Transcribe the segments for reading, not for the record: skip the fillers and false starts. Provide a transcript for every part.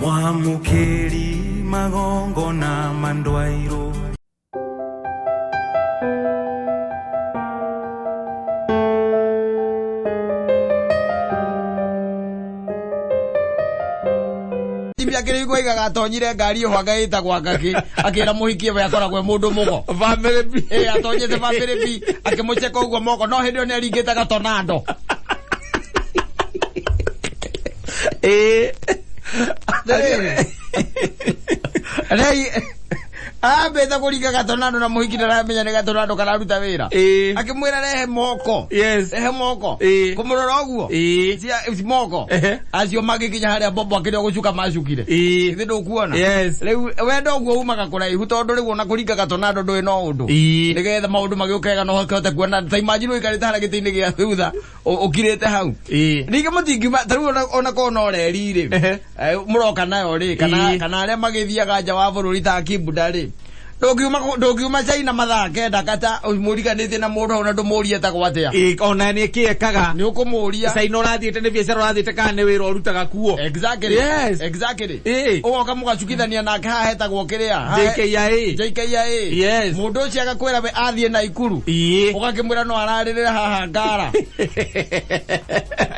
Mwamũkĩri magongona mandwairwo. Timbi akĩrĩ igua aigaga atonyire ngari ĩho anga ĩtagwo angakĩ akĩra mũhikie we akoragwo e mũndũ mũgo. Family B. Ĩ atonyete family B akĩmũceka ũguo moko no hĩndĩ ĩyo nĩ aringĩte gatonando. Ĩĩ. Atĩrĩrĩ. Rĩu ambĩte kũringa gatonando na mũhiki ndaramenya nĩ gatonando kararuta wĩra. Ĩĩ. Akĩmwĩra rehe moko. Yes. Rehe moko. Ĩĩ. Kũmũrora ũguo. Ĩĩ. Cia moko. Ehe. Acio magĩkinya harĩa bobo akĩrĩa gũcuka macukire. Ĩĩ. Githĩ ndũkuona? Yes. Rĩu wendo ũguo umaga kũraihu tondũ rĩu ona kũringa gatonando ndũĩ no ũndũ. Ĩĩ. Nĩgetha maũndũ magĩũkega no ũkĩhote kuona ta imagine ũikarĩte harĩa gĩtĩ-inĩ gĩa thutha ũkirĩte hau. Ĩĩ. Ningĩ mũtingiuma ta rĩu ona korwo no reri rĩ Ehe. mũroka nayo rĩ kana Ĩĩ. kana arĩa magĩthiaga nja wa bũrũri ta Kibuda rĩ ndũngiuma China mathaa kenda kata mũriganĩtie na mũndũ hau na ndũmũrie etagwo atĩa. Ĩĩ, ona nĩ kĩ ekaga. Nĩ ũkũmũria. Caina ũrathiĩte nĩ biacara ũrathiĩte kana nĩ wĩra ũrutaga kuo. Exactly. Yes. Exactly. Ĩĩ. Ũgoka mũgacukithania nake haha hetagwo kĩrĩa. JKIA. JKIA. Yes. Mũndũ ũcio agakwĩra we athiĩ Naikuru. Ĩĩ. Ũgakĩmwĩra no ararĩrĩra haha Ngara.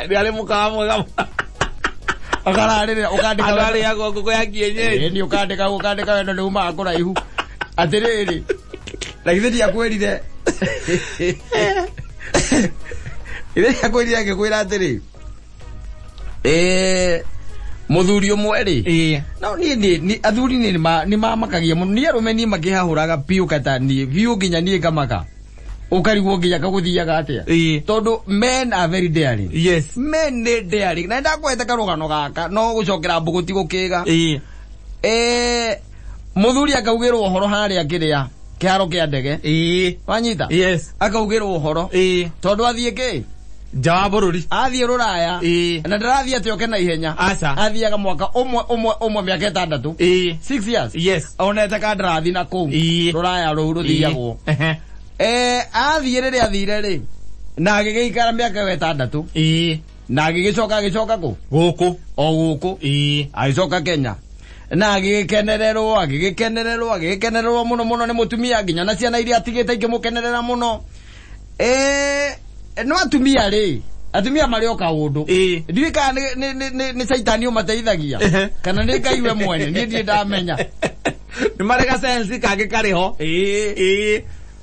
Nĩ arĩ mũkawa mwega. Akararĩrĩra ũkandĩka. Andũ arĩagwo ngũkũ ya kienyeji. Ĩĩ nĩ ũkandĩka ũkandĩka wendo nĩ umaga kũraihu. Atĩrĩrĩ. Na githĩ ndiakwĩrire. Githĩ ndiakwĩrire ngĩkwĩra atĩrĩ. Mũthuri ũmwe rĩ. Ĩĩ. No niĩ nĩ athuri nĩ nĩ mamakagia mũno. Niĩ arũme niĩ makĩhahũraga biũ kata niĩ biũ nginya niĩ ngamaka. Ũkarigwo nginya kagũthiaga atĩa. Ĩĩ. Tondũ men are very daring. Yes. Men nĩ daring. Na nĩndakwete karũgano gaka no gũcokera mbũgũ ti gũkĩga. Ĩĩ. Mũthuri akaugĩrwo ũhoro harĩa kĩrĩa kĩharo kĩa ndege. Ĩĩ. Wanyita? Yes. Akaugĩrwo ũhoro. Ĩĩ. Tondũ athiĩ kĩ? Nja wa bũrũri. Athiĩ rũraya. Ĩĩ. Na ndarathiĩ atĩ oke na ihenya. Aca. Athiaga mwaka ũmwe ũmwe ũmwe mĩaka ĩtandatũ. Ĩĩ. 6 years. Yes. Onete kandarathi na kũu. Ĩĩ. Rũraya rũu rũthiagwo. Ehe. Athiĩ rĩrĩa athire rĩ na agĩgĩikara mĩaka ĩyo ĩtandatũ Ĩĩ. na agĩgĩcoka agĩcoka kũ Gũkũ. o gũkũ Ĩĩ. agĩcoka Kenya na agĩgĩkenererwo agĩgĩkenererwo agĩgĩkenererwo mũno mũno nĩ mũtumia nginya na ciana iria atigĩte ikĩmũkenerera mũno. No atumia rĩ atumia marĩ o kaũndũ. Ĩĩ. Ndiũĩ kana nĩ caitani ũmateithagia Ehe. kana nĩ Ngai we mwene niĩ ndirĩ ndamenya. Nĩ marĩ gacensi kangĩ karĩ ho. Ĩĩ. Ĩĩ.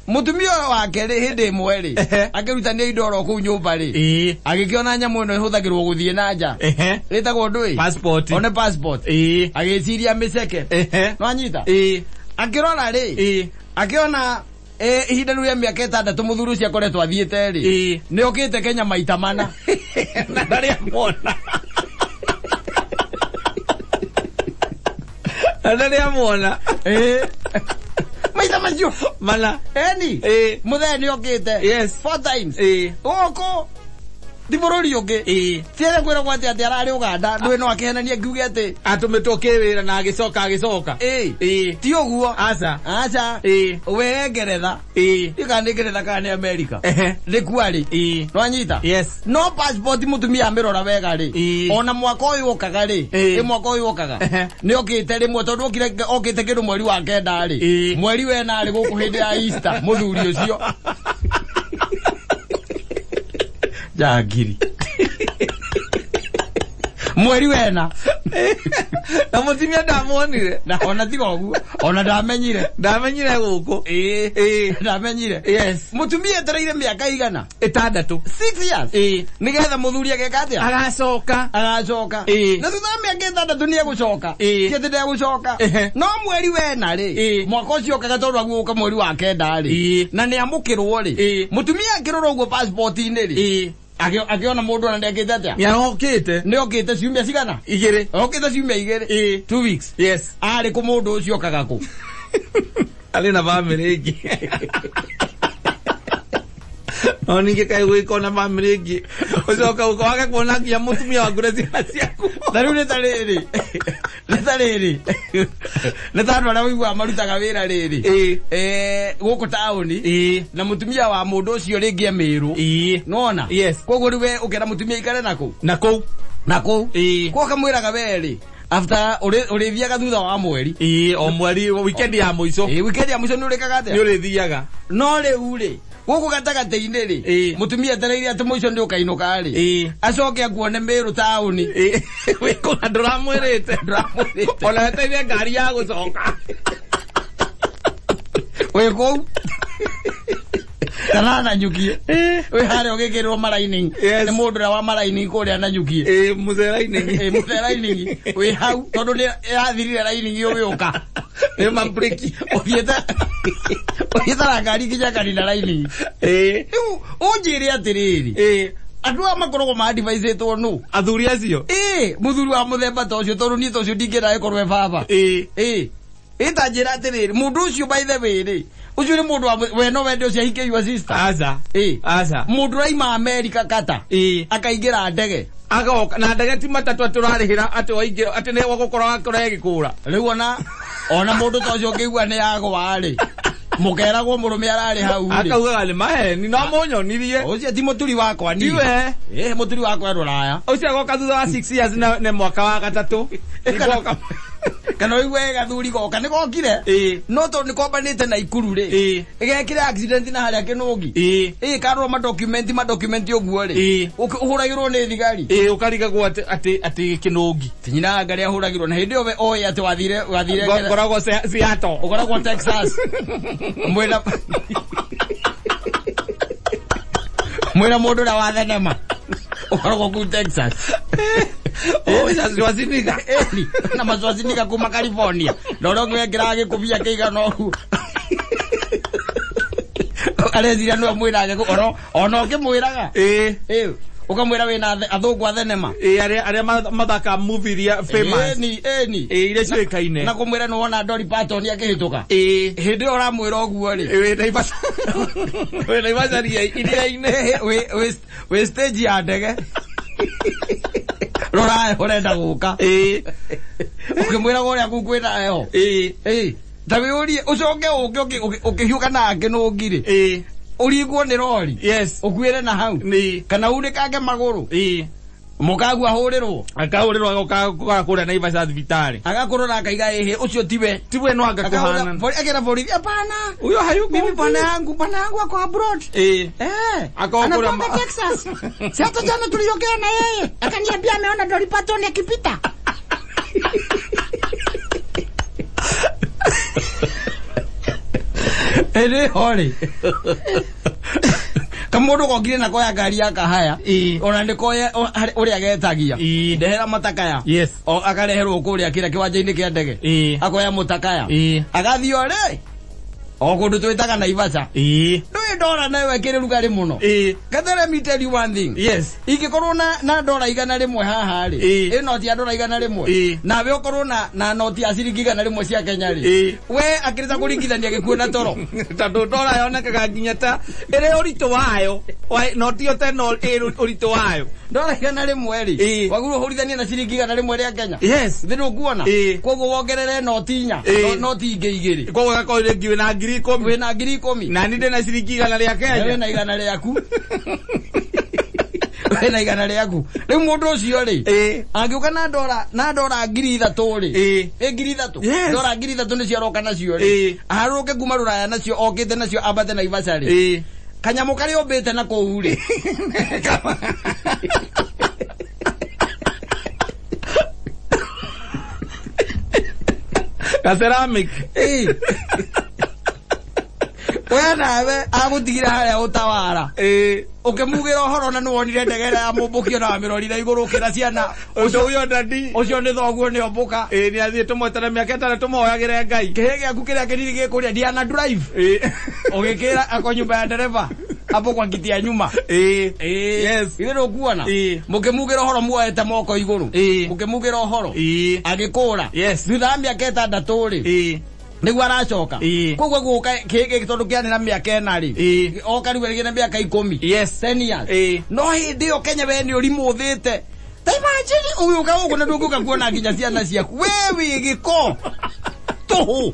Mũtumia ũyũ wake rĩ hĩndĩ ĩmwe rĩ Ehe. akĩrutania indo oro kũu nyũmba rĩ Ĩĩ. agĩkĩona nyamũ ĩno ĩhũthagĩrwo gũthiĩ na nja Ehe. ĩtagwo ndũĩ Passport. one passport Ĩĩ. agĩciria mĩceke Ehe. nwanyita Ĩĩ. akĩrora rĩ Ĩĩ. akĩona ihinda rĩu rĩa mĩaka ĩtandatũ mũthuri ũcio akoretwo athiĩte rĩ Ĩĩ. nĩ okĩte Kenya maita mana. Na ndarĩ amwona. Na ndarĩ amwona. Ĩĩ. Maita macio Mana. Eni. Ĩĩ. Mũthee nĩ okĩte. Yes. 4 times. Ĩĩ. Gũkũ ti bũrũri ũngĩ. Ĩĩ. Tiere kwĩragwo atĩ atĩ ararĩ Ũganda ndũĩ no akĩhenania ngiuge atĩ Atũmĩtwo kĩwĩra na agĩcoka agĩcoka. Ĩĩ. Ĩĩ. Ti ũguo. Aca. Aca. Ĩĩ. We Ngeretha. Ĩĩ. Ndiũĩ kana nĩ Ngeretha kana nĩ Amerika. Ehe. Nĩ kuo arĩ. Ĩĩ. Nĩwanyita? Yes. No passport mũtumia amĩrora wega rĩ. Ĩĩ. Ona mwaka ũyũ ũkaga rĩ. Ĩĩ. Ĩ mwaka ũyũ ũkaga. Ehe. Nĩ okĩte rĩmwe tondũ okire okĩte kĩndũ mweri wa kenda rĩ. Ĩĩ. Mweri wena rĩ gũkũ hĩndĩ ya Easter mũthuri ũcio. Njangiri. Mweri wena. Na mũtumia ndamuonire. Na ona tiga ũguo. Ona ndamenyire. Ndamenyire gũkũ. Ĩĩ. Ĩĩ. Ndamenyire. Yes. Mũtumia etereire mĩaka igana? Ĩtandatũ. 6 years. Ĩĩ. Nĩgetha mũthuri ageka atĩa? Agacoka. Agacoka. Ĩĩ. Na thutha wa mĩaka ĩtandatũ nĩ egũcoka. Ĩĩ. Ti atĩ ndegũcoka. Ehe. No mweri wena rĩ. Ĩĩ. Mwaka ũcio ũkaga tondũ agũka mweri wa kenda rĩ. Ĩĩ. Na nĩ amũkĩrwo rĩ. Ĩĩ. Mũtumia akĩrora ũguo passport-inĩ rĩ. Ĩĩ. Akĩona mũndũ ona ndekĩte atĩa? Nĩ arokĩte. Nĩ okĩte ciumia cigana? Igĩrĩ. Okĩte ciumia igĩrĩ. Ĩĩ. 2 weeks. Yes. Arĩ kũ mũndũ ũcio okaga kũ? Arĩ na bamĩrĩ ĩngĩ. No ningĩ kaĩ gwĩka na bamĩrĩ ĩngĩ. Ũcoka ũka wage kuona nginya mũtumia waku na ciana ciaku. Na rĩu nĩ ta rĩrĩ. Nĩ ta rĩrĩ. Nĩ ta andũ arĩa ũiguaga marutaga wĩra rĩrĩ. Ĩĩ. Gũkũ taũni. Ĩĩ. Na mũtumia wa mũndũ ũcio rĩngĩ e Mĩrũ. Ĩĩ. Nĩwona? Yes. Koguo rĩu we ũkera mũtumia aikare na kũ? Na kũu. Na kũu. Ĩĩ. Koguo ũkamwĩraga we rĩ. After ũrĩthiaga thutha wa mweri. Ĩĩ, o mweri weekend ya mũico. Ĩĩ, weekend ya mũico nĩ ũrĩkaga Nĩ atĩa? ũrĩthiaga. No rĩu rĩ, gũkũ gatagatĩ-inĩ rĩ, Ĩĩ. mũtumia etereire atĩ mũico nĩ ũkainũka rĩ, Ĩĩ. acoke akuone Mĩrũ taũni. Ĩĩ, wĩkũna ndũramwĩrĩte. Ndũramwĩrĩte. Ona wetereire ngari ya gũcoka. Wĩ kũu kana Nanyukie, wĩ harĩa ũgĩkĩrĩrwo maraining Yes. nĩ mũndũ ũrĩa wa maraining kũrĩa Nanyukie. Ĩĩ, mũcera-inĩ. Ĩ, mũthee raining wĩ hau tondũ nĩ ĩrathirire raining ũgĩũka. Nĩ mabreki. Ũthiĩte ũthiĩte na ngari nginya kanina raining. Ĩĩ. Rĩu ũnjĩre atĩrĩrĩ, Ĩĩ. andũ aya makoragwo maadvaicĩtwo nũ? Athuri acio. Ĩĩ, mũthuri wa mũthemba ta ũcio, tondũ niĩ ta ũcio ndingĩenda ĩkorwo e baba. Ĩĩ. Ĩĩ, ĩta njĩra atĩrĩrĩ, mũndũ ũcio by the way rĩ, ũcio nĩ mũndũ wa we no wende ũcio ahikie your sister? Aca. Ĩĩ. Aca. Mũndũ ũraima Amerika kata Ĩĩ. akaingĩra ndege. Agoka na ndege ti matatũ atĩ ũrarĩhĩra atĩ waingĩra atĩ nĩ gũkorwo wakora ĩgĩkũra. Rĩu ona mũndũ ta ũcio ũngĩigua nĩ yagwa rĩ, mũkeragwo mũrũme ararĩ hau rĩ. Akaugaga nĩ maheni no mũnyonirie. Ũcio ti mũturi wakwa niĩ. Tiwe. Ĩĩ, mũturi wakwa e rũraya. Ũcio agoka thutha wa 6 years na nĩ mwaka wa gatatũ. Igoka. Kana ũigue gathuri goka nĩ gokire. Ĩĩ. No tondũ nĩ kombanĩte na ikuru rĩ, Ĩĩ. ĩgekire accident na harĩa Kĩnũngi. Ĩĩ. Ĩĩ, karora madokumenti madokumenti ũguo rĩ, Ĩĩ. ũhũragĩrwo nĩ thigari. Ĩĩ, ũkarigagwo atĩ atĩ atĩ Kĩnũngi. Ti nyina ngari ahũragĩrwo na hĩndĩ ĩyo we oĩ atĩ wathire wathire Ngoragwo Seattle. Ũkoragwo Texas. Mwĩna mwĩna mũndũ ũrĩa wa thenema ũkoragwo kuu Texas. Oh, Schwarzenegger. Ĩni, na Schwarzenegger kuma California na ũrĩa ũngĩ wekĩraga gĩkũbia kĩigana ũguo areciria nĩwe mwĩraga ona ũkĩmwĩraga. Ĩĩ. Ĩ, ũkamwĩra wĩna athũngũ a thenema. Ĩĩ, arĩa arĩa mathakaga movie iria famous. Ĩni, ĩni. Ĩĩ, iria ciũĩkaine. Na kũmwĩra nĩ wona Dolly Parton akĩhĩtũka. Ĩĩ. Hĩndĩ ĩyo ũramwĩra ũguo rĩ, Wĩ Naivasha. Wĩ Naivasha iria-inĩ. Wĩ stage ya ndege rora ũrenda gũka. Ĩĩ. Ũkĩmwĩraga ũrĩa kũu kwĩna heho. Ĩĩ. Ĩĩ, ta wĩũrie ũcoke ũke ũkĩhiũka na Kĩnũngi rĩ, Ĩĩ. ũringwo nĩ rori. Yes. Ũkuĩre na hau. Nĩ. Kana unĩkange magũrũ. Ĩĩ. Mũkagua ahũrĩrwo. Akahũrĩrwo agoka gũkora kũrĩa Naivasha thibitarĩ. Agakũrora akaiga ĩhĩ ũcio tiwe. Tiwe no anga kũhana. Akera borithi hapana. Huyo hayuko. Mimi bwana yangu, bwana yangu ako abroad. Ĩĩ. Eh. Ako kũrĩa Anakuanga Texas. Si hata jana tuliongea na yeye. Akaniambia ameona Dolly Parton akipita. Ĩrĩ ho rĩ, kamũndũ gokire na koya ngari ya kahaya. Ĩĩ. Ona nĩ koya ũrĩa getagia. Ĩĩ. Ndehera matakaya. Yes. O akareherwo kũrĩa kĩrĩa kĩwanja-inĩ kĩa ndege. Ĩĩ. Akoya mũtakaya. Ĩĩ. Agathiĩ orĩ o kũndũ twĩtaga Naivasha. Ĩĩ. Ndũĩ ndora nayo ĩkĩrĩ rugarĩ mũno. Ĩĩ. Kata let me tell you one thing. Yes. Ingĩkorwo na ndora 100 haha rĩ, Ĩĩ. ĩ noti ya ndora 100, Ĩĩ. nawe ũkorwo na noti ya ciringi 100 cia Kenya rĩ, Ĩĩ. we akĩrĩta kũringithania gĩkuũ na toro. Tondũ ndora yonekaga nginya ta ĩrĩ ũritũ wayo. Noti ĩyo ta ĩno ĩ ũritũ wayo. Ndora 100 rĩ, Ĩĩ. wagĩrĩirwo ũhũrithanie na ciringi 100 rĩa Kenya. Yes. Thĩ ndũkuona? Ĩĩ. Koguo wongerere noti inya, Ĩĩ. noti ingĩ igĩrĩ. Koguo ĩgakorwo rĩngĩ wĩna 10,000. Wĩna 10,000. Na niĩ ndĩna ciringi 100 rĩa Kenya. Wĩna 100 rĩaku. Wĩna 100 rĩaku. Rĩu mũndũ ũcio rĩ, Ĩĩ. angĩũka na ndora 3,000 rĩ, Ĩĩ. ĩ 3,000, Yes. ndora 3,000 nĩcio aroka nacio rĩ, Ĩĩ. aharũrũke kuma rũraya nacio okĩte nacio ambate Naivasha rĩ, Ĩĩ. kanyamũ karĩa ũmbĩte na kũu rĩ, Ka ceramic. Ĩĩ. We nawe agũtigire harĩa ũtawara. Ĩĩ. Ũkĩmugĩra ũhoro na nĩwonire ndege ĩrĩa ya mũmbũkio na wamĩrorire igũrũ ũkĩra ciana Ũcio ũyũ ndadi. Ũcio nĩ thoguo nĩ ombũka. Ĩĩ, nĩ athiĩ tũmwetere mĩaka 5 tũmũhoyagĩre Ngai. Kĩhĩ gĩaku kĩrĩa kĩnini gĩkũrĩa Diana Drive. Ĩĩ. Ũgĩkĩra ako nyumba ya ndereba hapo kwa kiti ya nyuma. Ĩĩ. Ĩĩ. Yes. Ithe ndũkuona? Ĩĩ. Mũkĩmugĩra ũhoro muoete moko igũrũ. Ĩĩ. Mũkĩmugĩra ũhoro. Ĩĩ. Agĩkũra. Yes. Thutha wa mĩaka 6 rĩ, Ĩĩ. nĩguo aracoka. Ĩĩ. Koguo gũka kĩhĩ gĩkĩ tondũ kĩarĩ na mĩaka 4 rĩ, Ĩĩ. oka rĩu ĩrĩ na mĩaka 10. Yes. 10 years. Ĩĩ. No hĩndĩ ĩyo Kenya we nĩ ũrimũ ũthĩte. Ta imagine ũgĩũka gũkũ na ndũngĩũka kuona nginya ciana ciaku. We wĩ gĩko. Tũhũ.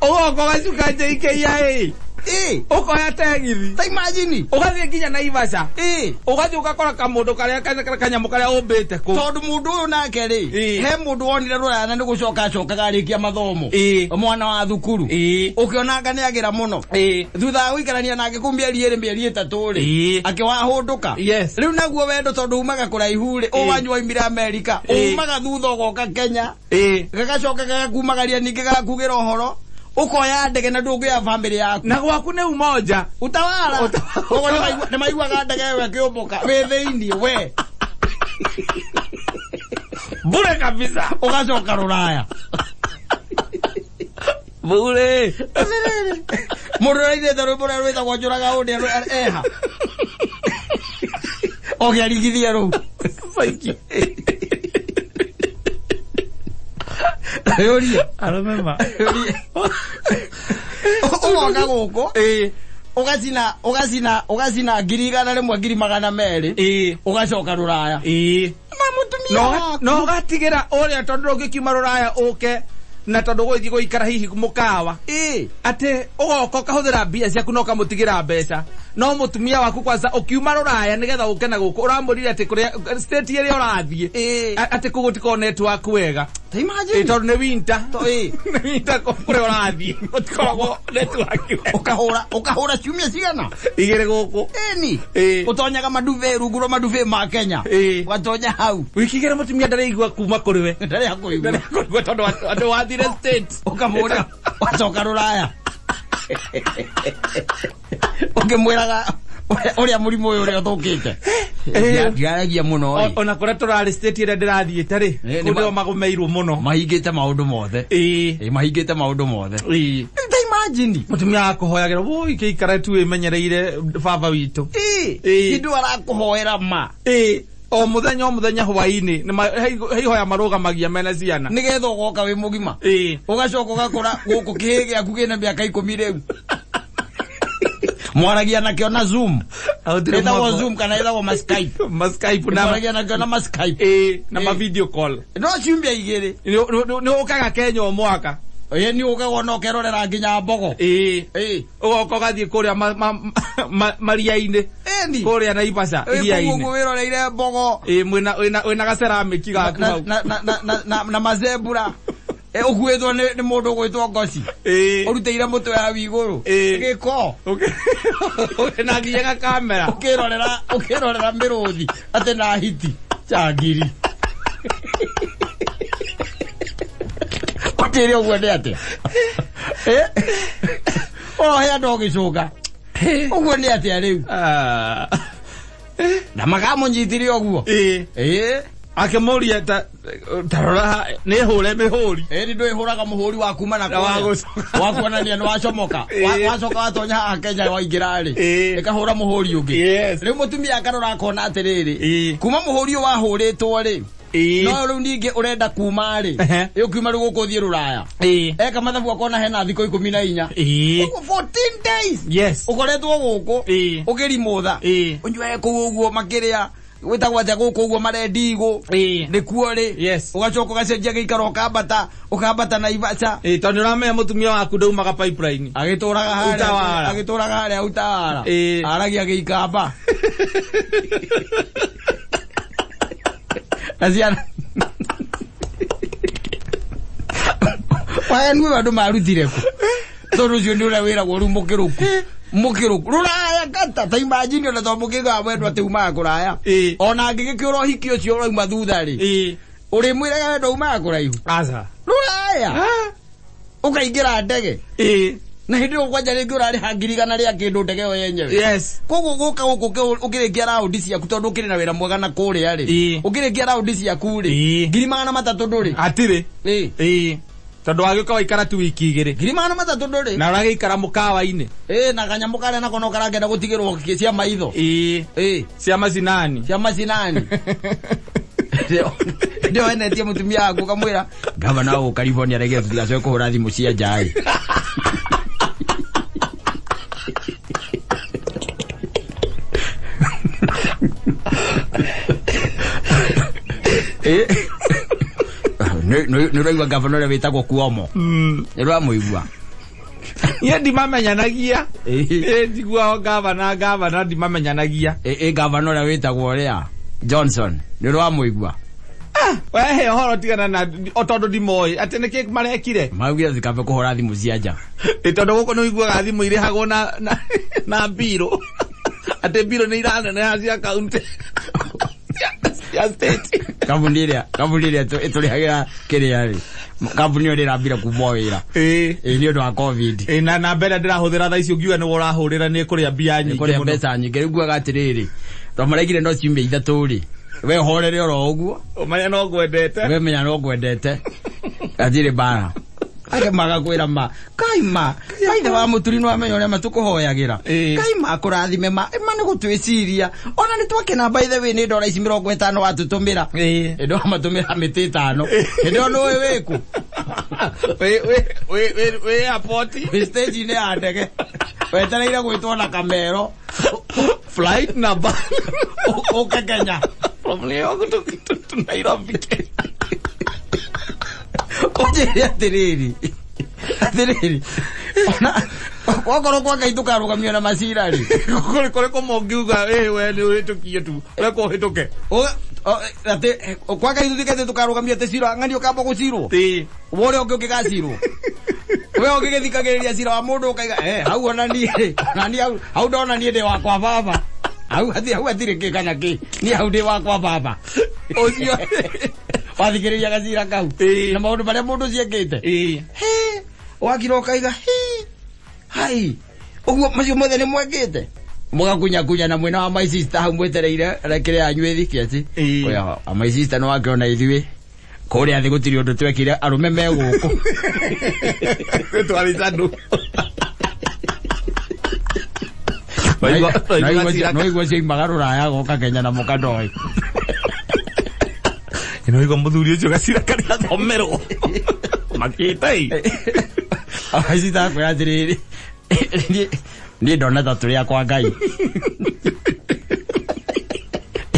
Ũgoka ũgacuka JKIA. Ĩ. Ũkoya tegithi. Ta imagine. Ũgathiĩ nginya Naivasha. Ĩ. Ũgathiĩ ũgakora kamũndũ karĩa kanyamũ karĩa ũmbĩte kũu. Tondũ mũndũ ũyũ nake rĩ, Ĩ. he mũndũ wonire rũraya na nĩ gũcoka acokaga arĩkia mathomo. Ĩ. Mwana wa thukuru. Ĩ. Ũkĩona nĩ agĩra mũno. Ĩ. Thutha wa gũikarania nake kũu mĩeri ĩrĩ mĩeri ĩtatũ rĩ, Ĩ. akĩwahũndũka. Yes. Rĩu naguo wendo tondũ umaga kũraihu rĩ, Ĩ. ũwanyu waumire Amerika, Ĩ. umaga thutha ũgoka Kenya. Ĩ. Gagacoka gagakumagaria ningĩ gagakugĩra ũhoro, ũkoya ndege na ndũngĩoya bamĩrĩ yaku. Na gwaku nĩ umoja. Utawala. Utawala. Koguo nĩ maiguaga ndege ĩyo ĩkĩũmbũka wĩ thĩinĩ we. Bure kabisa. Ũgacoka rũraya. Bure. Mũndũ ũrainĩte rwĩmbo rũrĩa rwĩtagwo njũraga ũndĩ eha. Oke arigithie rũu. Thank you. Yũrie. Arũme ma. Yũrie. Ũgoka gũkũ. Ĩ. Ũgacina ũgacina ũgacina 100,000 200,000. Ĩ. Ũgacoka rũraya. Ĩ. Na mũtumia waku. No ũgatigĩra ũrĩa tondũ ndũngĩkiuma rũraya ũke na tondũ gũgĩthiĩ gũikara hihi mũkawa. Ĩ. Atĩ ũgoka ũkahũthĩra mbia ciaku na ũkamũtigĩra mbeca no mũtumia waku kwanza ũkiuma rũraya nĩgetha ũke na gũkũ ũramwĩrire atĩ kũrĩa state ĩrĩa ũrathiĩ Ĩ. atĩ kũu gũtikoragwo network wega. Ta imagine. Ĩ, tondũ nĩ winter. Ĩ. Nĩ winter kũrĩa ũrathiĩ gũtikoragwo network wega. Ũkahũra ũkahũra ciumia cigana? Igĩrĩ gũkũ. Ĩni. Ĩ. Ũtonyaga maduve rungu rwa maduve ma Kenya. Ĩ. Ũgatonya hau. Wiki igĩrĩ mũtumia ndaraigua kuma kũrĩ we. Ndarĩ hakũigua. Ndarĩ kũigua tondũ andũ wathire state. Ũkamũra wacoka rũraya. Ũkĩmwĩraga ũrĩa mũrimũ ũyũ ũrĩa ũthũkĩte. Ndiaragia mũno ĩ. Ona kũrĩa tũrarĩ state ĩrĩa ndĩrathiĩte rĩ, Ĩ, nĩ kũu nĩo magũmĩirwo mũno. Mahingĩte maũndũ mothe. Ĩ. Ĩ, mahingĩte maũndũ mothe. Ĩ. Ta imagine. Mũtumia akũhoyagĩra woi kĩikare tu wĩmenyereire baba witũ. Ĩ. Ĩ. Hĩndĩ arakũhoera ma. Ĩ. O mũthenya o mũthenya hwaĩ-inĩ he ihoya marũgamagia mena ciana. Nĩgetha ũgoka wĩ mũgima. Ĩ. Ũgacoka ũgakora gũkũ kĩhĩ gĩaku kĩna mĩaka 10 rĩu. Mwaragia nakĩo na Zoom. Ĩtagwo Zoom kana ĩtagwo ma Skype. Ma Skype na Mwaragia nakĩo na ma Skype. Ĩ, na ma video call. No ciumia igĩrĩ. Nĩ ũkaga Kenya o mwaka. Ĩ, nĩ ũkaga ona ũkerorera nginya mbogo. Ĩ. Ĩ. Ũgoka ũgathiĩ kũrĩa maria-inĩ. Ĩni. Kũrĩa Naivasha iria-inĩ. Ũguo wĩroreire mbogo. Ĩ, mwĩna gaceramiki gaku hau. Na mazebura. Ũkuĩtwo nĩ mũndũ ũgwĩtwo Ngoci. Ĩ. Ũrutĩire mũtwe hau igũrũ. Ĩ. Gĩko. Na nginya gakamera. Ũkĩrorera ũkĩrorera mĩrũthi atĩ na hiti. Changiri. Ũkĩrĩ ũguo nĩ atĩa? Ohe andũ ũgĩcũnga. Ũguo nĩ atĩa rĩu? Na makamũnyitire ũguo. Ĩ. Ĩ. Akĩmũria ta rora nĩ hũre mĩhũri. Ĩ, nĩ ndwĩhũraga mũhũri wa kuma na Na wa kũrĩa. gũcoka. Wa kuonania nĩ wacomoka. Ĩ. Wacoka watonya haha Kenya waingĩra rĩ. Ĩ. Ĩkahũra mũhũri ũngĩ. Yes. Rĩu mũtumia akarora akona atĩrĩrĩ. Ĩ. Kuma mũhũri ũyũ wahũrĩtwo rĩ. Ĩ. No rĩu ningĩ ũrenda kuma rĩ. Ehe. Ĩ ũkiuma rĩu gũkũ ũthiĩ rũraya. Ĩ. Eka mathabu akona hena thikũ 14. Ĩ. Ũguo 14 days. Yes. Ũkoretwo gũkũ. Ĩ. Ũkĩrimũtha. Ĩ. Ũnyue kũu ũguo makĩrĩa. Gwĩtagwo atĩa gũkũ ũguo marendi igũ. Ĩ. Nĩkuo rĩ. Yes. Ũgacoka ũgacenjia gĩikaro ũkambata ũkambata Naivasha. Ĩ, tondũ nĩ ũramenya mũtumia waku ndaumaga pipeline. Agĩtũraga harĩa Utawala. agĩtũraga harĩa Utawala. Ĩ. Aragia gĩikamba. Na ciana. Waganu ũyũ andũ marutire kũ? Tondũ ũcio nĩ ũrĩa wĩragwo rĩu mũkĩrũku. Mũkĩrũku. Rũraya kata ta imagine ona to mũkĩgaga wendwo atĩ umaga kũraya. Ĩ. Ona angĩgĩkĩũra ũhiki ũcio ũrauma thutha rĩ. Ĩ. Ũrĩmwĩraga wendo umaga kũraihu. Aca. Rũraya. Ũkaingĩra ndege. Ĩ. Na hĩndĩ ĩyo kwanja rĩngĩ ũrarĩha 100,000 rĩa kĩndũ ndege ĩyo yenyewe. Yes. Koguo gũka gũkũ ũkĩrĩkia raundi ciaku tondũ ũkĩrĩ na wĩra mwega na kũrĩa rĩ. Ĩ. Ũkĩrĩkia raundi ciaku rĩ. Ĩ. 300,000 ndũrĩ. Hatirĩ. Ĩ. Ĩ. Tondũ wagĩũka waikara tu wiki igĩrĩ. 300,000 ndũrĩ. Na ũragĩikara mũkawa-inĩ. Ĩ, na kanyamũ karĩa nako no karakenda gũtigĩrwo cia maitho. Ĩ. Ĩ. Cia macinani. Cia macinani. Ndio enetie mũtumia waku ũkamwĩra gavana wa California rege tũtigacoke kũhũra thimũ cia nja ĩ. Ĩ. Nĩ ũraigua gavana ũrĩa wĩtagwo Cuomo? Nĩ ũramũigua? Niĩ ndimamenyanagia. Ĩĩ. Niĩ njiguaga ngavana ngavana ndimamenyanagia. Ĩ gavana ũrĩa wĩtagwo ũrĩa Johnson nĩ ũrĩ wamũigua? Wehe ũhoro tigana na o tondũ ndimoĩ atĩ nĩkĩ marekire. Maugire thikambe kũhũra thimũ cia nja. Ĩ tondũ gũkũ nĩ ũiguaga thimũ irĩhagwo na mbirũ. Atĩ mbirũ nĩ iraneneha cia kaunti. Cia state. Kambuni ĩrĩa ĩtũrĩhagĩra kĩrĩa rĩ, kambuni ĩyo nĩ ĩrambire kumwo wĩra. Ĩ. Ĩ nĩ ũndũ wa COVID. Ĩ na namba ĩrĩa ndĩrahũthĩra thaa ici ũngiuga nĩwe ũrahũrĩra nĩ ĩkũrĩa mbia nyingĩ kũrĩa mũno. Mbeca nyingĩ. Rĩu nguaga atĩrĩrĩ, tondũ maraigire no ciumia 3 rĩ, we horere oro ũguo. Ũmenya no ngwendete. We menya no ngwendete, hatirĩ mbara. Ake magakwĩra ma kai ma maithe wa mũturi nĩ wamenya ũrĩa matũkũhoyagĩra. Ĩĩ. Kai ma kũrathime ma ma nĩ gũtwĩciria ona nĩ twakena. By the way, nĩ ndora ici 50 watũtũmĩra. Ĩĩ. Hĩndĩ wamatũmĩra mĩtĩ 5, hĩndĩ ĩyo nĩũĩ wĩkũ? Wĩ airport. Wĩ stage-inĩ ya ndege wetereire gwĩtwo na kamero. Flight number. Ũke Kenya. From New York to Nairobi, Kenya. Ũnjĩre atĩrĩrĩ, ona wakorwo kwa Ngai tũkarũgamio na macira rĩ. Kũrĩ kũma ũngiuga ĩ we nĩ ũhĩtũkie tu reka ũhĩtũke. Atĩ kwa Ngai tũthikĩte tũkarũgamio atĩ cira ng'ani ũkamba gũcirwo. Ĩĩ. Ũrĩa ũngĩ ũngĩgacirwo we ũngĩgĩthikagĩrĩria cira wa mũndũ ũkaiga hau ona niĩ rĩ, ona niĩ hau ndona niĩ ndĩ wakwa baba hau hau hatirĩ kĩ kana kĩ niĩ hau ndĩ wakwa baba. Ũcio. Wathikĩrĩria gacira kau Ĩĩ. na maũndũ marĩa mũndũ ũcio ekĩte. Ĩĩ. He, wakira ũkaiga hi hai ũguo macio mothe nĩ mwekĩte mũgakunyakunya na mwena wa my sister hau mwetereire rekere yanyu ĩthike ati. Ĩĩ. Oya my sister nĩ wakĩona ithuĩ kũrĩa thĩ gũtirĩ ũndũ twekire, arũme me gũkũ. Twarĩ tandũ. No igua cioimaga rũraya goka Kenya na mũkandoĩ. Ĩno igua mũthuri ũcio gacira karĩa athomerwo makĩta ĩ. My sister akwĩra atĩrĩrĩ, niĩ ndona ta tũrĩ akwa Ngai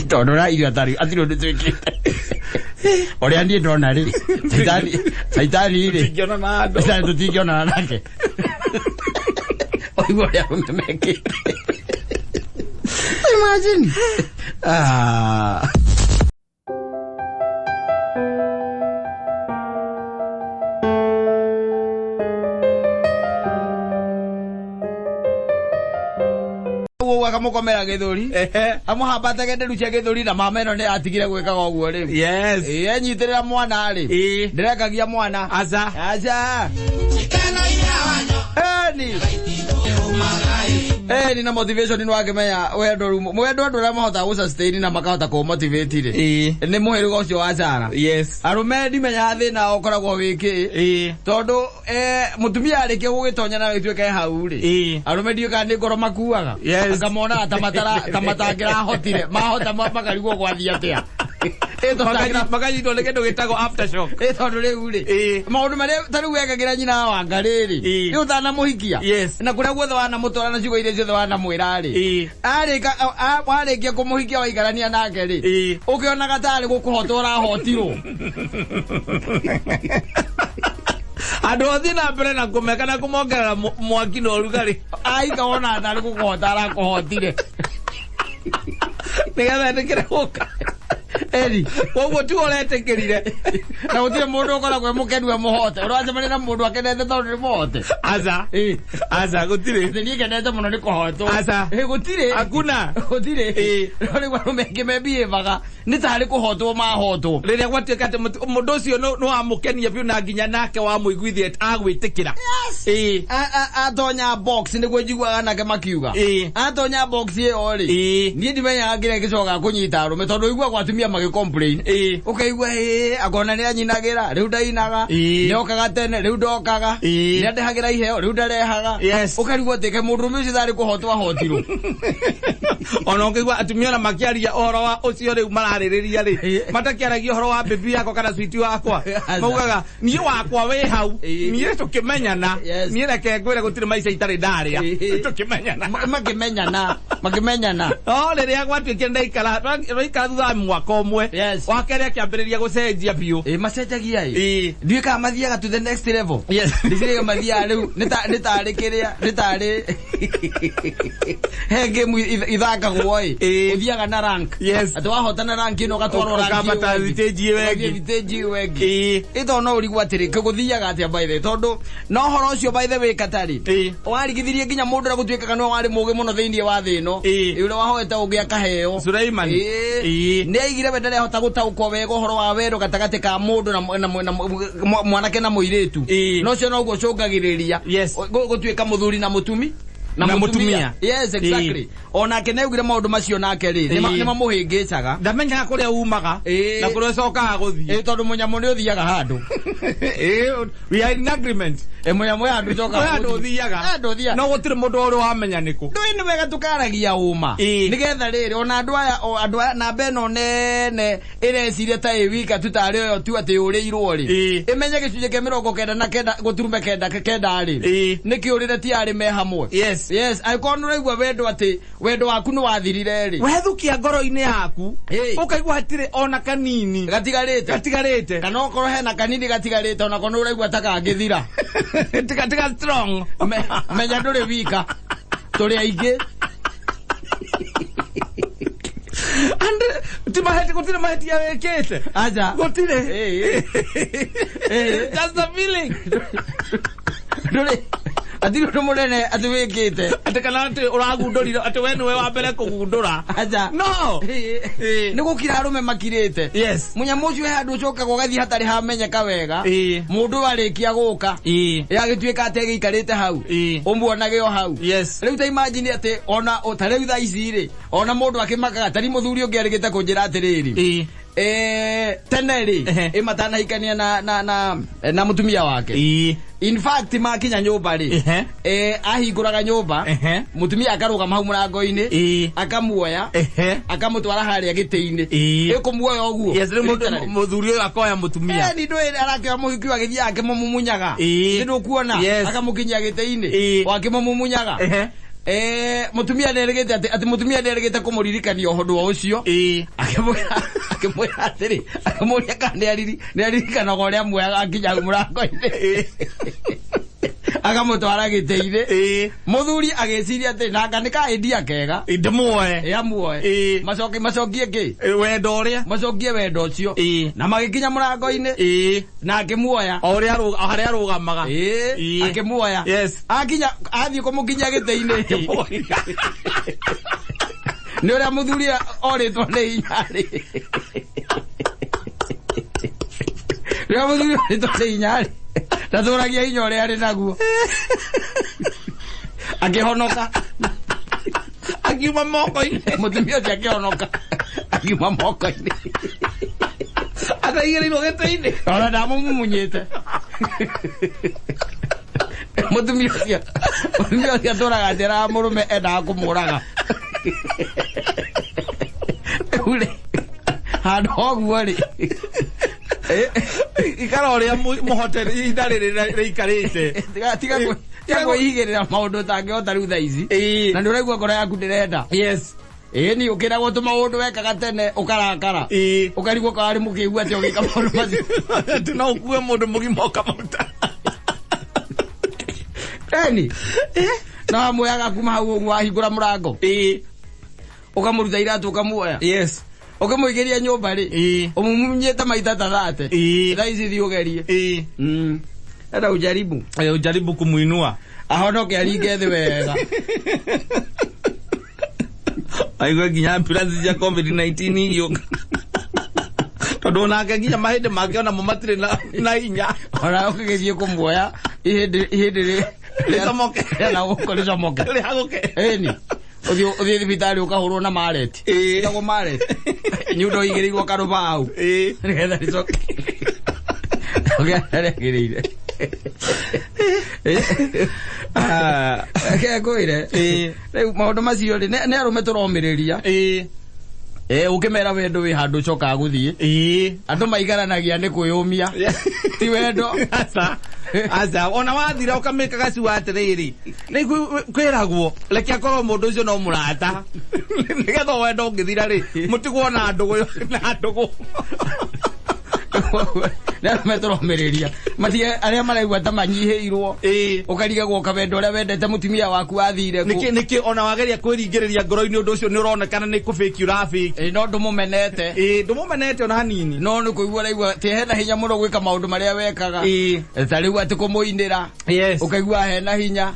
tondũ ra ithuĩ atarĩ atirĩ ũndũ twĩkĩte ũrĩa niĩ ndona rĩ, caitani rĩ. Ingĩona na andũ. Caitani tũtingĩonana nake ũigua ũrĩa arũme mekĩte. Imagine, ah. Ũguo akamũkomera gĩthũri. Ehe. Amũhambatage nderu cia gĩthũri na mama ĩno nĩ atigire gwĩkaga ũguo rĩu. Yes. Ĩ enyitĩrĩra mwana rĩ. Ĩĩ. Ndĩrekagia mwana. Aca. Aca. Eni. Eni na motivation nĩ wakĩmenya wendo rĩu wendo andũ arĩa mahotaga gũ sustain na makahota kũ motivate rĩ. Ĩĩ. Nĩ mũhĩrĩga ũcio wa Sara. Yes. Arũme ndimenyaga thĩna ũkoragwo wĩ kĩ. Ĩĩ. Tondũ mũtumia arĩkia gũgĩtonya na gĩtuĩke hau rĩ. Ĩĩ. Arũme ndiũĩ kana nĩ ngoro makuaga. Yes. Akamonaga ta matara ta matangĩrahotire. Mahota makarigwo gwathiĩ atĩa. Ĩ tondũ Makanyitwo nĩ kĩndũ gĩtagwo aftershock. Ĩ tondũ rĩu rĩ. Ĩĩ. Maũndũ marĩa ta rĩu wekagĩra nyina wa Wanga rĩrĩ. Ĩĩ. Rĩu ũtanamũhikia. Yes. Na kũrĩa guothe wanamũtwara na ciugo iria ciothe wanamwĩra rĩ. Ĩĩ. Arĩka warĩkia kũmũhikia waikarania nake rĩ. Ĩĩ. Ũkĩonaga tarĩ gũkũhota ũrahotirwo. Andũ othiĩ na mbere na kũmeka na kũmongerera mwaki na ũrugarĩ. Aika wona tarĩ gũkũhota arakũhotire. Nĩgetha ĩtĩkĩre gũka. Eri. Koguo tiwe ũretĩkĩrire. Na gũtirĩ mũndũ ũkoragwo e mũkenu e mũhote. Ũracemania na mũndũ akenete tondũ nĩ mũhote? Aca. Ĩĩ. Aca gũtirĩ. Atĩ niĩ ngenete mũno nĩ kũhotwo. Aca. Ĩ gũtirĩ. Hakuna. Gũtirĩ. Ĩĩ. No rĩu arũme aingĩ mebiĩvaga nĩ tarĩ kũhotwo mahotwo. Rĩrĩa gwatuĩka atĩ mũndũ ũcio nĩ wamũkenia biũ na nginya nake wamũiguithia agwĩtĩkĩra. Yes. Ĩĩ. Atonya box nĩguo njiguaga nake makiuga. Ĩĩ. Atonya box ĩyo rĩ. Ĩĩ. Niĩ ndimenyaga kĩrĩa gĩcokaga kũnyita arũme tondũ ũiguaga atumia magĩ complain. Ĩĩ. Ũkaigua ĩ akona nĩ anyinagĩra rĩu ndainaga. Ĩĩ. Nĩ okaga tene rĩu ndokaga. Ĩĩ. Nĩ andehagĩra iheo rĩu ndarehaga. Yes. Ũkarigwo atĩ kaĩ mũndũrũme ũcio tarĩ kũhotwo ahotirwo. Ona ũngĩigua atumia ona makĩaria ũhoro wa ũcio rĩu mararĩrĩria rĩ, Ĩĩ. matakĩaragia ũhoro wa bibi yakwa kana switi wakwa, Aca. maugaga niĩ wakwa wĩ hau. Ĩĩ. Niĩ tũkĩmenyana, Yes. niĩ reke ngwĩre gũtirĩ maica itarĩ ndarĩa. Ĩĩ. Tũkĩmenyana. Makĩmenyana makĩmenyana. No rĩrĩa gwatuĩkire ndaikara thutha wa mwaka ũmwe. ũmwe. Yes. Wa kerĩ akĩambĩrĩria gũcenjia biũ. Ĩ macenjagia ĩ. Ĩĩ. Ndiũĩ kana mathiaga to the next level. Yes. Ndiciragia mathiaga rĩu nĩ tarĩ kĩrĩa nĩ tarĩ he game ithakagwo ĩ. Ĩĩ. Ũthiaga na rank. Yes. Atĩ wahotana rank ĩno ũgatwarwo rank ĩyo Ũkambata ĩngĩ. stage ĩyo ĩngĩ. Ũgathiĩ stage ĩyo ĩngĩ. Ĩĩ. Ĩto no ũrigwo atĩrĩ gũthiaga atĩa by the way tondũ na ũhoro ũcio by the way Katari. Ĩĩ. Warigithirie nginya mũndũ ũrĩa gũtuĩkaga nĩwe warĩ mũgĩ mũno thĩinĩ wa thĩ ĩno. Ĩĩ. Ũrĩa wahoete ũngĩ akaheo. Suleiman. Ĩĩ. Ĩĩ. Nĩ aigire we ndarehota gũtaũkwo wega ũhoro wa wendo gatagatĩ ka mũndũ na mwanake na mũirĩtu. Ĩĩ. Na ũcio noguo ũcũngagĩrĩria Yes. gũtuĩka mũthuri na mũtumi Na mũtumia. Yes, exactly. Onake nĩ augire maũndũ macio nake rĩ Ĩĩ. nĩ mamũhĩngĩcaga. Ndamenyaga kũrĩa umaga Ĩĩ. na kũrĩa ũcokaga gũthiĩ. Ĩĩ tondũ mũnyamũ nĩ ũthiaga handũ. Ĩĩ, we are in agreement. Ĩ mũnyamũ handũ ũcokaga Kwĩ handũ gũthiĩ. ũthiaga. Handũ ũthiaga. No gũtirĩ mũndũ ũrĩ wamenya nĩkũ. Ndũĩ nĩ wega tũkaragia ũma. Ĩĩ. Nĩgetha rĩrĩ ona andũ aya o andũ aya namba ĩno nene ĩreciria ta ĩ wika tu tarĩ oyo tu atĩ yũrĩirwo rĩ. Ĩĩ. Ĩmenye gĩcunjĩ kĩa 99 gũturume kenda kenda rĩ. Ĩĩ. Nĩ kĩũrĩre ti arĩ me hamwe. Yes. Yes, angĩkorwo nĩ ũraigua wendo atĩ wendo waku nĩ wathirire rĩ. Wethukia ngoro-inĩ yaku Ĩĩ. ũkaigua hatirĩ ona kanini Gatigarĩte. gatigarĩte. Kana okorwo hena kanini gatigarĩte onako nĩ ũraigua ta kangĩthira. Tiga tiga strong. Menya ndũrĩ wika. Tũrĩ aingĩ. And ti maheti gũtirĩ mahĩtia wĩkĩte. Aja. Gũtirĩ. Ĩĩ. Ĩĩ. Just a feeling. Ndũrĩ hatirĩ ũndũ mũnene atĩ wĩkĩte. Atĩ kana atĩ ũragundũrire atĩ we nĩwe wa mbere kũgundũra. Aja. No. Ĩĩ. Ĩĩ. Nĩ gũkira arũme makirĩte. Yes. Mũnyamũ ũcio he handũ ũcokaga ũgathiĩ hatarĩ hamenyeka wega. Ĩĩ. Mũndũ arĩkia gũka. Ĩĩ. Ĩ agĩtuĩka atĩ agĩikarĩte hau. Ĩĩ. Ũmuonage o hau. Yes. Rĩu ta imagine atĩ ona ta rĩu thaa ici rĩ ona mũndũ akĩmakaga tari mũthuri ũngĩ arĩgĩte kũnjĩra atĩrĩrĩ. Ĩĩ. Tene rĩ Ehe. ĩ matanahikania na mũtumia wake. Ĩĩ. In fact makinya nyũmba rĩ Ehe. Ahingũraga nyũmba Ehe. mũtumia akarũgama hau mũrango-inĩ Ĩĩ. akamuoya Ehe. akamũtwara harĩa gĩtĩ-inĩ Ĩĩ. ĩkũmuoya ũguo Yes, rĩu Literally. mũthuri ũyũ akoya mũtumia. Ni ndũĩ arakĩoya mũhiki agĩthiĩ akĩmũmumunyaga. Ĩĩ. Nĩ ndũkuona Yes. akamũkinyia gĩtĩ-inĩ Ĩĩ. o akĩmũmumunyaga. Ehe. Mũtumia nĩerĩgĩte atĩ mũtumia nĩerĩgĩte kũmũririkania ũndũ o ũcio. Ĩĩ. Akĩmwĩra atĩrĩ akĩmũria kana nĩaririkanaga ũrĩa muoyaga akinya hau mũrango-inĩ akamũtwara gĩtĩ-inĩ. Ĩĩ. Mũthuri agĩciria atĩ nanga nĩ kaĩndia kega Ndĩmuoe. ĩ amuoe Ĩĩ. macokie macokie kĩ Wendo ũrĩa. macokie wendo ũcio Ĩĩ. na magĩkinya mũrango-inĩ Ĩĩ. na akĩmuoya. O ũrĩa harĩa arũgamaga. Ĩĩ, Ĩĩ. akĩmuoya. Yes. Akinya athiĩ kũmũkinyia gĩtĩ-inĩ nĩ ũrĩa mũthuri orĩtwo nĩ hinya rĩ rĩrĩa mũthuri orĩtwo nĩ hinya rĩ ndatũragia hinya ũrĩa arĩ naguo akĩhonoka Akiuma moko-inĩ. Mũtumia ũcio akĩhonoka akiuma moko-inĩ Ataigĩrĩirwo gĩtĩ-inĩ. Ona ndamũmumunyĩte mũtumia ũcio atũraga njĩraga mũrũme endaga kũmũraga rĩu rĩ handũ hoguo rĩ Ikara ũrĩa mũhote ihinda rĩrĩ rĩikarĩte. Tiga kwĩigĩrĩra maũndũ ũtangĩhota rĩu thaa ici Ĩĩ. na nĩ ũraigua ngoro yaku ndĩrenda. Yes. Ĩĩ ni ũkĩragwo tũmaũndũ wekaga tene ũkarakara Ĩĩ. ũkarigwo karĩ mũkĩgu atĩ ũgĩka maũndũ macio. Atĩ no ũkue mũndũ mũgima ũkamũruta. Eni na wamuoyaga kuma hau ũguo wahingũra mũrango Ĩĩ. ũkamũruta iratũ ũkamuoya Yes. ũkĩmũingĩria nyũmba rĩ Ĩĩ. ũmumunyĩte maita ta 30. Ĩĩ. Thaa ici thiĩ ũgerie. Ĩĩ. Enda ujaribu. Ujaribu kumuinua. Ahonoke aringe thĩ wega. Aigue nginya ambulance cia COVID-19 igĩũka. Tondũ onake nginya mahĩndĩ make onamo matirĩ na hinya. Ona ũkĩgĩthiĩ kũmuoya ihĩndĩ Rĩcomoke. na gũkũ rĩcomoke. Rĩhagũke. Ĩni ũthiĩ thibitarĩ ũkahũrwo na mareti. Ĩĩ. Ĩtagwo mareti nyundo igĩrĩirwo karũbaũ Ĩĩ. nĩgetha rĩcoke ũkĩrĩa rĩagĩrĩire. Ah. Reke ngwĩre Ĩĩ. rĩu maũndũ macio rĩ nĩ arũme tũromĩrĩria. Ĩĩ. Ũkĩmera wendo wĩ handũ ũcokaga gũthiĩ. Andũ maigaranagia nĩ kwĩyũmia. Ti wendo. Aca. Aca, ona wathira ũkamĩkaga ciuga atĩrĩrĩ, nĩ kwĩragwo reke akorwo mũndũ ũcio no mũrata nĩgetha wendo ũngĩthira rĩ mũtigwo na ndũgũ na ndũgũ. Nĩ arũme tũromĩrĩria. Matige arĩa maraigua ta manyihĩirwo. Ũkarigagwo kawendo ũrĩa wendete mũtumia waku athire kũ. Nĩkĩ ona wageria kwĩringĩrĩria ngoro-inĩ ũndũ ũcio nĩ ũronekana nĩ kũbĩki ũrabĩki. No ndũmũmenete. Ndũmũmenete ona hanini. No nĩ kũigua ũraigua atĩ hena hinya mũno gwĩka maũndũ marĩa wekaga. Ta rĩu atĩ kũmũinĩra. Ũkaigua hena hinya.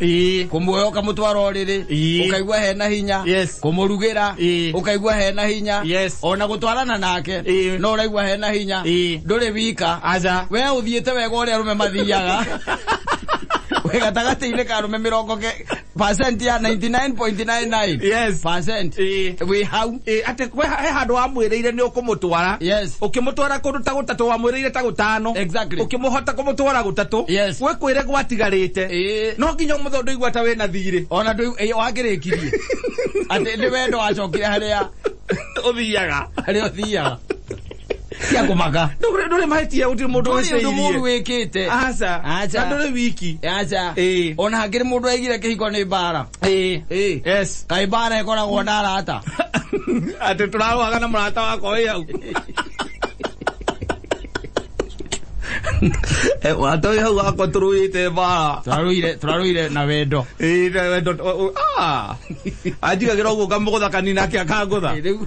Kũmuoya ũkamũtwara ũrĩrĩ. Ũkaigua hena hinya. Kũmũrugĩra. Ũkaigua hena hinya. Ona gũtwarana nake. No ũraigua hena hinya. Ndũrĩ wika. Aca. We ũthiĩte wega ũrĩa arũme mathiaga. Wĩ gatagatĩ-inĩ ka arũme mĩrongo percent ya 99.99. Percent. Wĩ hau. Atĩ he handũ wamwĩrĩire nĩ ũkũmũtwara. Ũkĩmũtwara kũndũ ta gũtatũ wamwĩrĩire ta gũtano. Ũkĩmũhota kũmũtwara gũtatũ. Gwĩkwĩre gwatigarĩte. No nginya ũmũthĩ ndũigua ta wĩna thirĩ. Ona wakĩrĩkirie. Atĩ nĩ wendo wacokire harĩa ũthiaga. Harĩa ũthiaga. Cia kũmaka. Ndũrĩ mahĩtia gũtirĩ mũndũ Ndũrĩ ũndũ mũũru wĩcirie. wĩkĩte. Aca. Aca. Na ndũrĩ wiki. Aca. Ona hangĩrĩ mũndũ aigire kĩhiko nĩ mbara. Kaĩ mbara ĩkoragwo na arata. Atĩ tũrarũaga na mũrata wakwa wĩ hau. Mũrata wĩ hau wakwa tũrũĩte mbara. Tũrarũire na wendo. Na wendo. Anjigagĩra ũguo ngamũgũtha kanini nake akangũtha. Rĩu,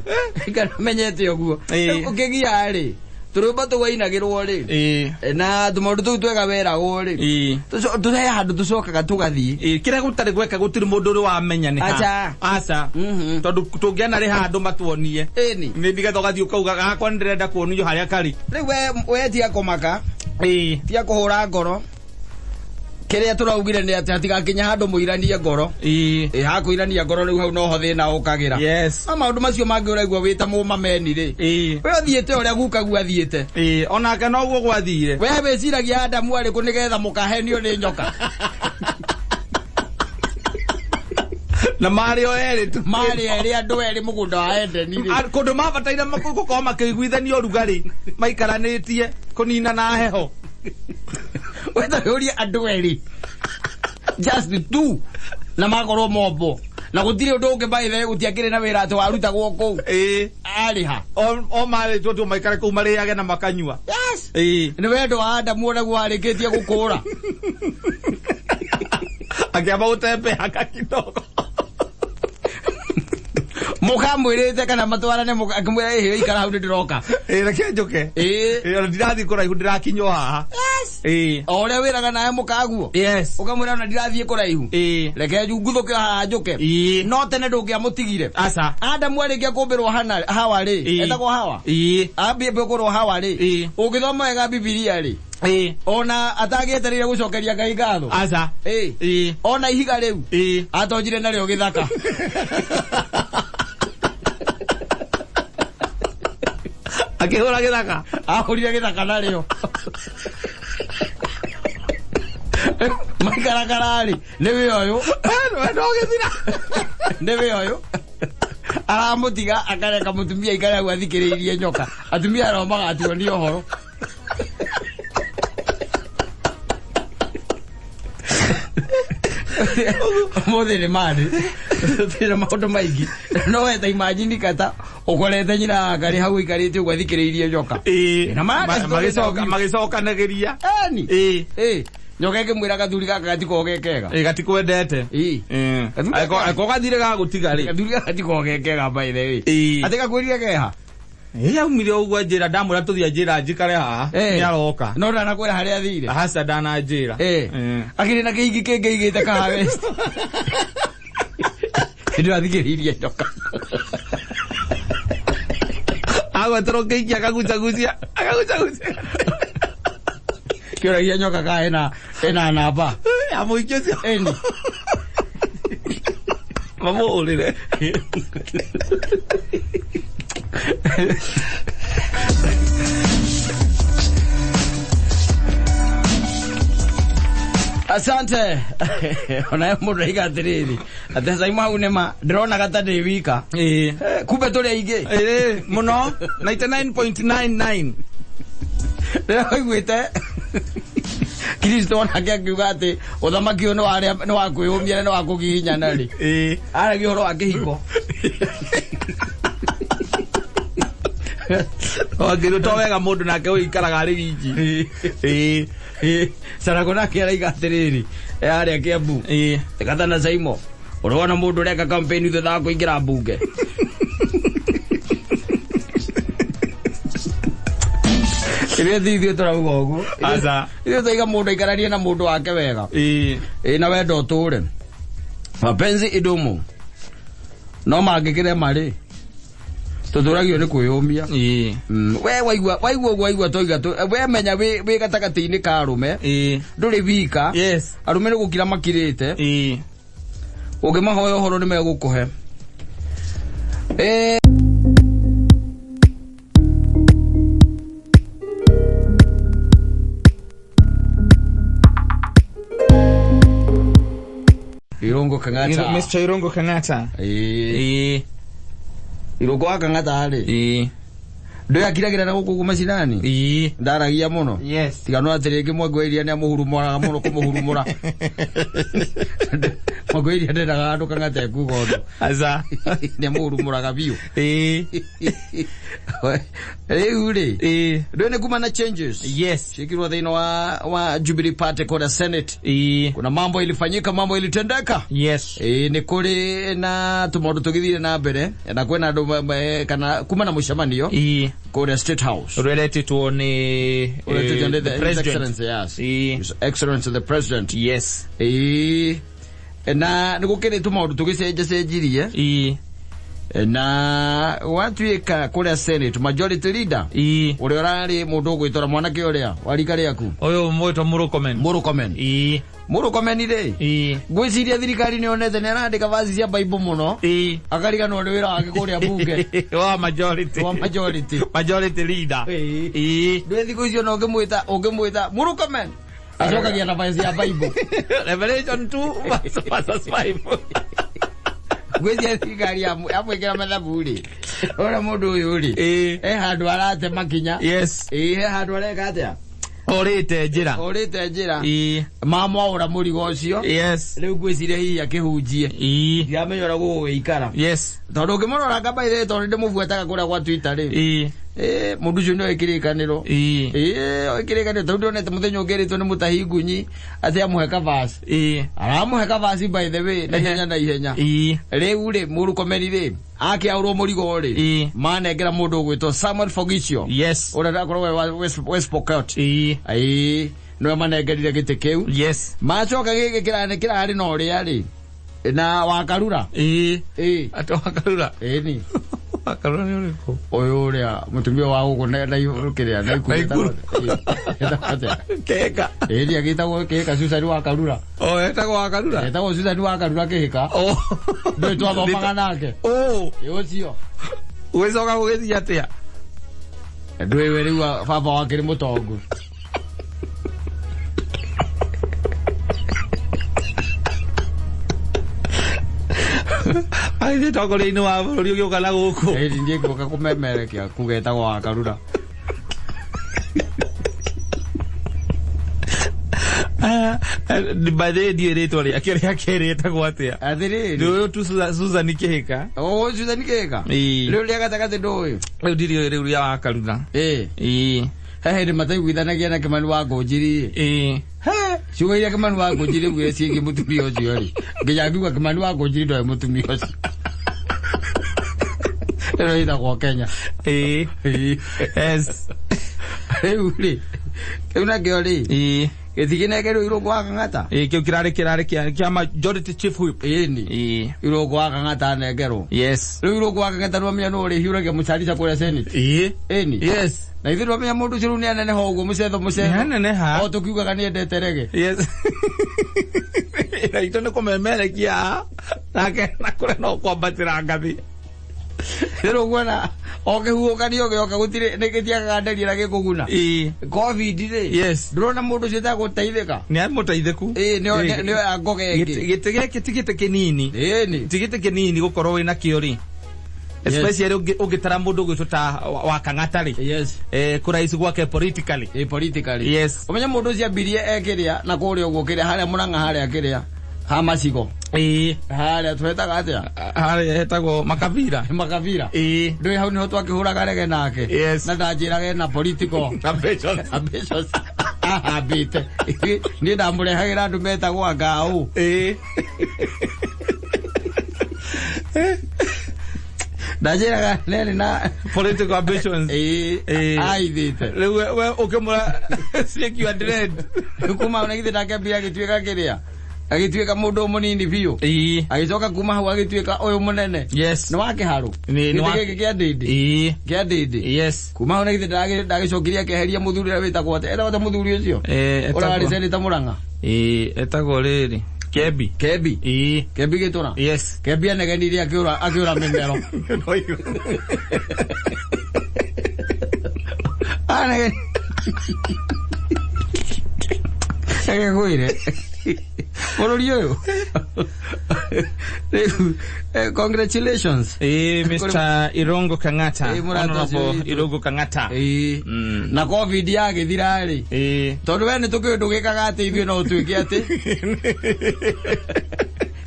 kana menyete ũguo. Rĩu ũkĩgia rĩ, tũrwĩmbo tũwainagĩrwo rĩ, na tũmaũndũ tũu twega weragwo rĩ, tũhe handũ tũcokaga tũgathiĩ. Kĩrĩa gũtarĩ gweka gũtirĩ mũndũ ũrĩ wamenya nĩ ha. Aca. Aca. Tondũ tũngĩona rĩ handũ matuonie. Nĩ nĩgetha ũgathiĩ ũkauga gakwa nĩ ndĩrenda kuonio harĩa karĩ. Rĩu we tiga kũmaka. Tiga kũhũra ngoro. Kĩrĩa tũraugire nĩ atĩ hatigakinya handũ mũiranie ngoro. Hakũirania ngoro rĩu hau noho thĩna ũkagĩra. No maũndũ macio mangĩ ũraigua wĩ ta mũmameni rĩ. We ũthiĩte ũrĩa gukaguo athiĩte. Onake noguo gwathire. We wĩciragia Adamu arĩ kũ nĩgetha mũkahenio nĩ nyoka. Na marĩ o erĩ tu. Marĩ erĩ andũ erĩ mũgũnda wa Edeni rĩ. Kũndũ mabataire gũkorwo makĩiguithania ũrugarĩ, maikaranĩtie kũnina na heho. Wetha ũrie andũ erĩ. Just two. Na makorwo mombo. Na gũtirĩ ũndũ ũngĩ by the way, gũtiakĩrĩ na wĩra atĩ warutagwo kũu. Arĩ ha? O marĩ tu maikare kũu marĩage na makanyua. Nĩ wendo wa Adamu onaguo warĩkĩtie gũkũra. Akĩamba gũtembeanga kidogo. Mũkamwĩrĩte kana matwarane akĩmwĩra, ĩhĩ, ikara hau nĩndĩroka. Reke njũke. Ona ndirathiĩ kũraihu, ndĩrakinywo haha. O ũrĩa wĩraga nawe mũkaguo. Ũkamwĩra ona ndirathiĩ kũraihu. Reke nguthũke haha njũke. No tene ndũngĩamũtigire. Aca. Adamu arĩkia kũmbĩrwo Hawa rĩ, etagwo Hawa? Ambie kũrwo Hawa rĩ. Ũngĩthoma wega Bibilia rĩ. Ona atagĩetereire gũcokeria Ngai ngatho. Aca. Ona ihiga rĩu. Atonjire narĩo gĩthaka. Akĩhũra gĩthaka. Ahũrire gĩthaka narĩo. Maikarakara rĩ, nĩ wĩ ũyũ. Wendo ũgĩthira. Nĩ wĩ ũyũ. Aramũtiga akareka mũtumia aikare hau athikĩrĩirie nyoka. Atumia arĩa magatuonia ũhoro. Ũmũthĩ nĩ mani. Tũtirĩ maũndũ maingĩ. No we ta imagine kata ũkorete nyina akarĩ hau aikarĩte ũguo athikĩrĩirie nyoka. Na mara Magĩcokanagĩria. Eni. Nyoka ĩkĩmwĩra gathuri gaka gatiko ge kega. Gatikwendete. Angĩkorwo gathire gagũtiga rĩ. Gathuri gaka gatiko ge kega by the way. Atĩ gakwĩrire keha. Aumire ũguo anjĩra, ndamwĩra tũthiĩ anjĩra njikare haha. Nĩ aroka. No ndanakwĩra harĩa athire. Aca ndananjĩra. Akĩrĩ na kĩhingi kĩngĩ aigĩte Kahawa West. Nĩndĩrathikĩrĩirie nyoka. Agweterwo kĩhingi akagucagucia. Akagucagucia. Kĩũragia nyoka ka ena namba. Ya mũingĩ ũcio. Eni. Mamũhũrĩre. Asante. Onawe mũndũ aiga atĩrĩrĩ atĩ Saimo hau nĩma ndĩronaga ta ndĩ wika. Kumbe tũrĩ aingĩ. Mũno 99.99. Ndĩraiguĩte Kristo onake akiuga atĩ ũthamaki ũyũ nĩ wa kwĩyũmia na nĩ wa kũgiginyana rĩ. Aragia ũhoro wa kĩhiko. Wangĩrwo to wega mũndũ nake ũikaraga arĩ wiki. Sarago nake araiga atĩrĩrĩ arĩa Kiambu. Gatana Saimo ũrona mũndũ ũreka campaign thutha wa kũingĩra mbunge. Ithuĩ ti ithuĩ tũrauga ũguo. Aca. Ithuĩ twaiga mũndũ aikaranie na mũndũ wake wega. Na wendo ũtũre. Mapenzi idumu. No mangĩkĩrema rĩ tũtũragio nĩ kwĩyũmia. We waigua waigua ũguo waigua twaiga we menya wĩ gatagatĩ-inĩ ka arũme. Ndũrĩ wika. Yes. Arũme nĩ gũkira makirĩte. Ũngĩmahoya ũhoro nĩ megũkũhe. Irungu Kang'ata. Mr. Irungu Kang'ata. Irungu wa Kang'ata rĩ. Ndũyakiragĩra na gũkũ macinani. Ndaragia mũno. Yes. Tiga no atĩ rĩngĩ Mwangi wa Iria nĩamũhurumũraga mũno kũmũhurumũra. Mwangi wa Iria ndendaga handũ Kang'ata ekuga ũndũ. Aca. Nĩamũhurumũraga biũ. Rĩu rĩ. Ndũĩ nĩ kuma na changes. Yes. Ciĩkirwo thĩinĩ wa Jubilee Party kũrĩa Senate. Kuna mambo ilifanyika, mambo ilitendeka. Yes. Nĩ kũrĩ na tũmaũndũ tũgĩthire na mbere na kwĩna andũ kana kuma na mũcemanio kũrĩa State House. Ũrĩa nĩ the President. Yes. His Excellency the President. Yes. Na nĩ gũkĩrĩ tũmaũndũ tũgĩcenjacenjirie. Na watuĩka kũrĩa Senate Majority Leader ũrĩa ũrarĩ mũndũ ũgwĩtwara mwanake ũrĩa wa rika rĩaku. Ũyũ mwĩtwo Murkomen. Murkomen. Murkomen rĩ. Ngwĩciria thirikari nĩ yonete nĩ arandĩka vaci cia Bible mũno. Akariganwo nĩ wĩra wake kũrĩa bunge. Wa majority. Wa majority. Majority leader. Ndũĩ thikũ icio na ũngĩmwĩta Murkomen. Acokagia na vaci ya Bible. Revelation 2 verse 5. Ngwĩciria thirikari yamwĩkĩra mathabu rĩ. Ora mũndũ ũyũ rĩ. He handũ arate makinya. Yes. He handũ areka atĩa? Orĩte njĩra. Orĩte njĩra. Mamwaũra mũrigo ũcio. Yes. Rĩu ngwĩciria hihi akĩhunjie. Ndiramenya ũrĩa gũgũgĩikara. Yes. Tondũ ũngĩmũrora ngamba ithe tondũ ndĩmũbuataga kũrĩa gwa Twitter rĩ. Mũndũ ũcio nĩoĩ kĩrĩkanĩro. Oĩ kĩrĩkanĩro tondũ ndionete mũthenya ũngĩ erĩtwo nĩ mũtahi ngunyi atĩ amũhe kavaci. Aramũhe kavaci by the way na ihenya na ihenya. Rĩu rĩ Murkomen rĩ akĩaũrwo mũrigo rĩ manengera mũndũ ũgwĩtwo Samuel Fogicio. Yes. Ũrĩa ndakorwo we West Pokot. Nĩwe manengerire gĩtĩ kĩu. Yes. Macoka gĩkĩ kĩrarĩ na ũrĩa rĩ na Wakarura. Atĩ Wakarura. Ĩni. Wakarura nĩ ũrĩkũ? Ũyũ ũrĩa mũtumia wa gũkũ na kĩrĩa Naikuru. Kĩhĩka. Ĩni agĩtagwo Kĩhĩka Susan Wakarura. O etagwo Wakarura. Etagwo Susan Wakarura Kĩhĩka. Ndũĩ twathomaga nake. Ũcio. Ũgĩcoka gũgĩthiĩ atĩa? Ndũĩ we rĩu baba wake nĩ mũtongu. Agĩthiĩ tongoria-inĩ wa bũrũri ũgĩũka na gũkũ. Ĩni niĩ ngũka kũmemerekia kuga etagwo Wakarura. By the way ndiũĩ rĩtwa rĩake rĩa kerĩ etagwo atĩa. Atĩrĩrĩ. Nĩ ũyũ tu Susan Kĩhĩka. Susan Kĩhĩka. Rĩu rĩa gatagatĩ ndũĩ. Rĩu ndirĩũĩ rĩu rĩa Wakarura. He hĩndĩ mataiguithanagia na Kimani wa Ngũnjiri. Ciugo iria Kimani wa Ngũnjiri augire ciĩgiĩ mũtumia ũcio rĩ. Nginya ngiuga Kimani wa Ngũnjiri ndoĩ mũtumia ũcio. Ĩno ĩtagwo Kenya. Yes. Rĩu rĩ. Kĩu nakĩo rĩ. Gĩtikĩnengerwo Irũngũ wa Kang'ata. Kĩu kĩrarĩ kĩa Majority Chief Whip. Ĩni. Irũngũ wa Kang'ata anengerwo. Yes. Rĩu Irũngũ wa Kang'ata nĩwamenya nũ ũrĩhiũragia mũcarica kũrĩa Senate. Ĩni. Yes. Na ithuĩ twamenya mũndũ ũcio rĩu nĩaneneha ũguo mũcetho mũcetho. Nĩaneneha. O tũkiugaga nĩendete rege. Yes. Na itũ nĩ kũmemerekia nake na kũrĩa no kwambatĩra ngathĩ. Rĩu ũguona O kĩhuhũkanio gĩoka gũtirĩ nĩ gĩtiagaga nderia na gĩkũguna. Covid rĩ. Yes. Ndũrona mũndũ ũcio ũtegũteithĩka. Nĩ mũteithĩku. Ĩĩ nĩoya ngoga ĩngĩ. Gĩtĩ gĩkĩ ti gĩtĩ kĩnini. Ĩĩ Ti gĩtĩ kĩnini gũkorwo wĩna kĩo rĩ. Especially ũngĩtara mũndũ ũgwĩtwo ta wa Kang'ata rĩ. Yes. Kũraici gwake politically. Ĩĩ politically. Yes. Ũmenye mũndũ ũcio ambirie ekĩrĩa na kũrĩa ũguo kĩrĩa harĩa Mũrang'a harĩa kĩrĩa ha macigo. Ĩĩ. Harĩa twetaga atĩa? Harĩa hetagwo Makabira. Makabira. Ĩĩ. Ndũĩ hau nĩho twakĩhũraga rege nake. Yes. Na ndanjĩraga ena political ambitions. Ambitions. Ahambĩte. Niĩ ndamũrehagĩra andũ metagwo Ngaũ. Ĩĩ. Ndanjĩraga nĩ na political ambitions. Ĩĩ. Aithĩte. Rĩu we ũkĩmũra shake your dread. Kuma na githĩ ndakĩambia agĩtuĩka kĩrĩa. Agĩtuĩka mũndũ mũnini biũ. Ĩĩ. Agĩcoka kuma hau agĩtuĩka ũyũ mũnene. Yes. Nĩ wa kĩharũ. Nĩ wa gĩkĩ kĩa ndĩndĩ. Ĩĩ. Kĩa ndĩndĩ. Yes. Kuma hau na githĩ ndagĩcokirie akĩeheria mũthuri ũrĩa wĩtagwo atĩa. Etagwo atĩa mũthuri ũcio? Ũrĩa warĩ seneta Mũrang'a. Ĩĩ, etagwo rĩrĩ. Kebi. Kebi. Ĩĩ. Kebi Gĩtũra. Yes. Kebi anegenirie akĩũra mĩmero. Anegeni. Agĩkwĩre. Bũrũri ũyũ. Rĩu, congratulations. Ĩĩ, Mr. Irungu Kang'ata. Mũrata ũcio Honorable witũ. Irungu Kang'ata. Ĩĩ. Na COVID yagĩthira rĩ. Ĩĩ. Tondũ we nĩ tũkĩũĩ ndũgĩkaga atĩ ithuĩ no ũtuĩke atĩ.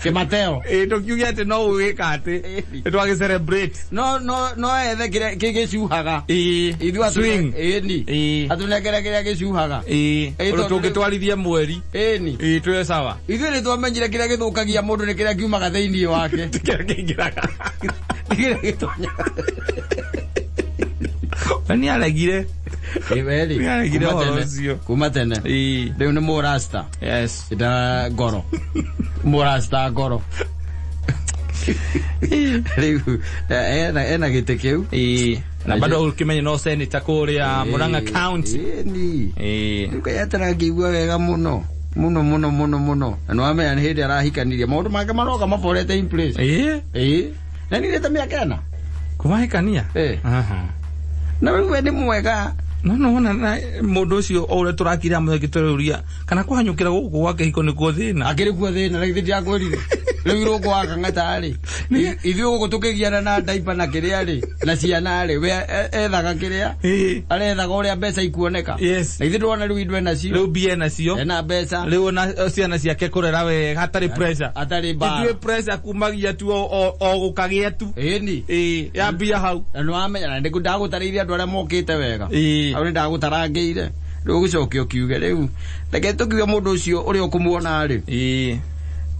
Kĩmateo. Ĩĩ, tũkiuge atĩ no ũgĩka atĩ. Nĩ twagĩ celebrate. No ethe kĩrĩa gĩcuhaga. Ĩĩ. Ithuĩ Swing. Ĩni. Ĩĩ. Atũnengere kĩrĩa gĩcuhaga. Ĩĩ. Ĩĩ, Ũndũ tondũ tũngĩtwarithia mweri. Ĩni. Ĩĩ, twĩ sawa. Ithuĩ nĩ twamenyire kĩrĩa gĩthũkagia mũndũ nĩ kĩrĩa kiumaga thĩinĩ wake. Kĩrĩa kĩingĩraga. Kĩrĩa gĩtonyaga. We nĩ aregire. Ĩĩ, we rĩ. Nĩ aregire Kuma ũhoro tene. ũcio. Kuma tene. Ĩĩ. Rĩu nĩ mũrasta. Yes. Ita ngoro. Mũrasta ngoro. Rĩu ena gĩtĩ kĩu. Ĩĩ. Na bado ũkĩmenye no senator kũrĩa Murang'a County. Ĩni. Ĩĩ. Rĩu kayatara ngĩigua wega mũno. Mũno mũno mũno mũno. Na nĩwamenya nĩ hĩndĩ arahikanirie. Maũndũ make maroka maborete in place. Ĩĩ. Ĩĩ. Na nirĩte mĩaka ĩna. Kũmahikania? Ĩĩ. Aha. Na rĩu we nĩ mwega. No no wona na mũndũ ũcio o ũrĩa tũrakira mũthenya tũrauria kana kũhanyũkĩra gũkũ gwa kĩhiko nĩkuo thĩna. Akĩrĩ kuo thĩna na githĩ ndiakwĩrire. Rĩu Irũngũ wa Kang'ata rĩ. Ithuĩ gũkũ tũkĩgiana na ndaipa na kĩrĩa rĩ. Na ciana rĩ. We ethaga kĩrĩa. Ĩĩ. Arethaga ũrĩa mbeca ikuoneka. Yes. Na ithuĩ ndĩrona rĩu indo enacio. Rĩu mbia enacio. Ena mbeca. Rĩu ona ciana ciake kũrera wega hatarĩ pressure. Hatarĩ mbara. Ithuĩ pressure kumagia tu o gũkagĩa tu. Ĩni. Ĩĩ, ya mbia hau. Na nĩwamenya na ndagũtarĩirie andũ arĩa mokĩte wega. Ĩĩ. Hau nĩndagũtarangĩire. Rĩu ũgĩcoke ũkiuge rĩu. Reke tũkiuge mũndũ ũcio ũrĩa ũkũmuona rĩ. Ĩĩ.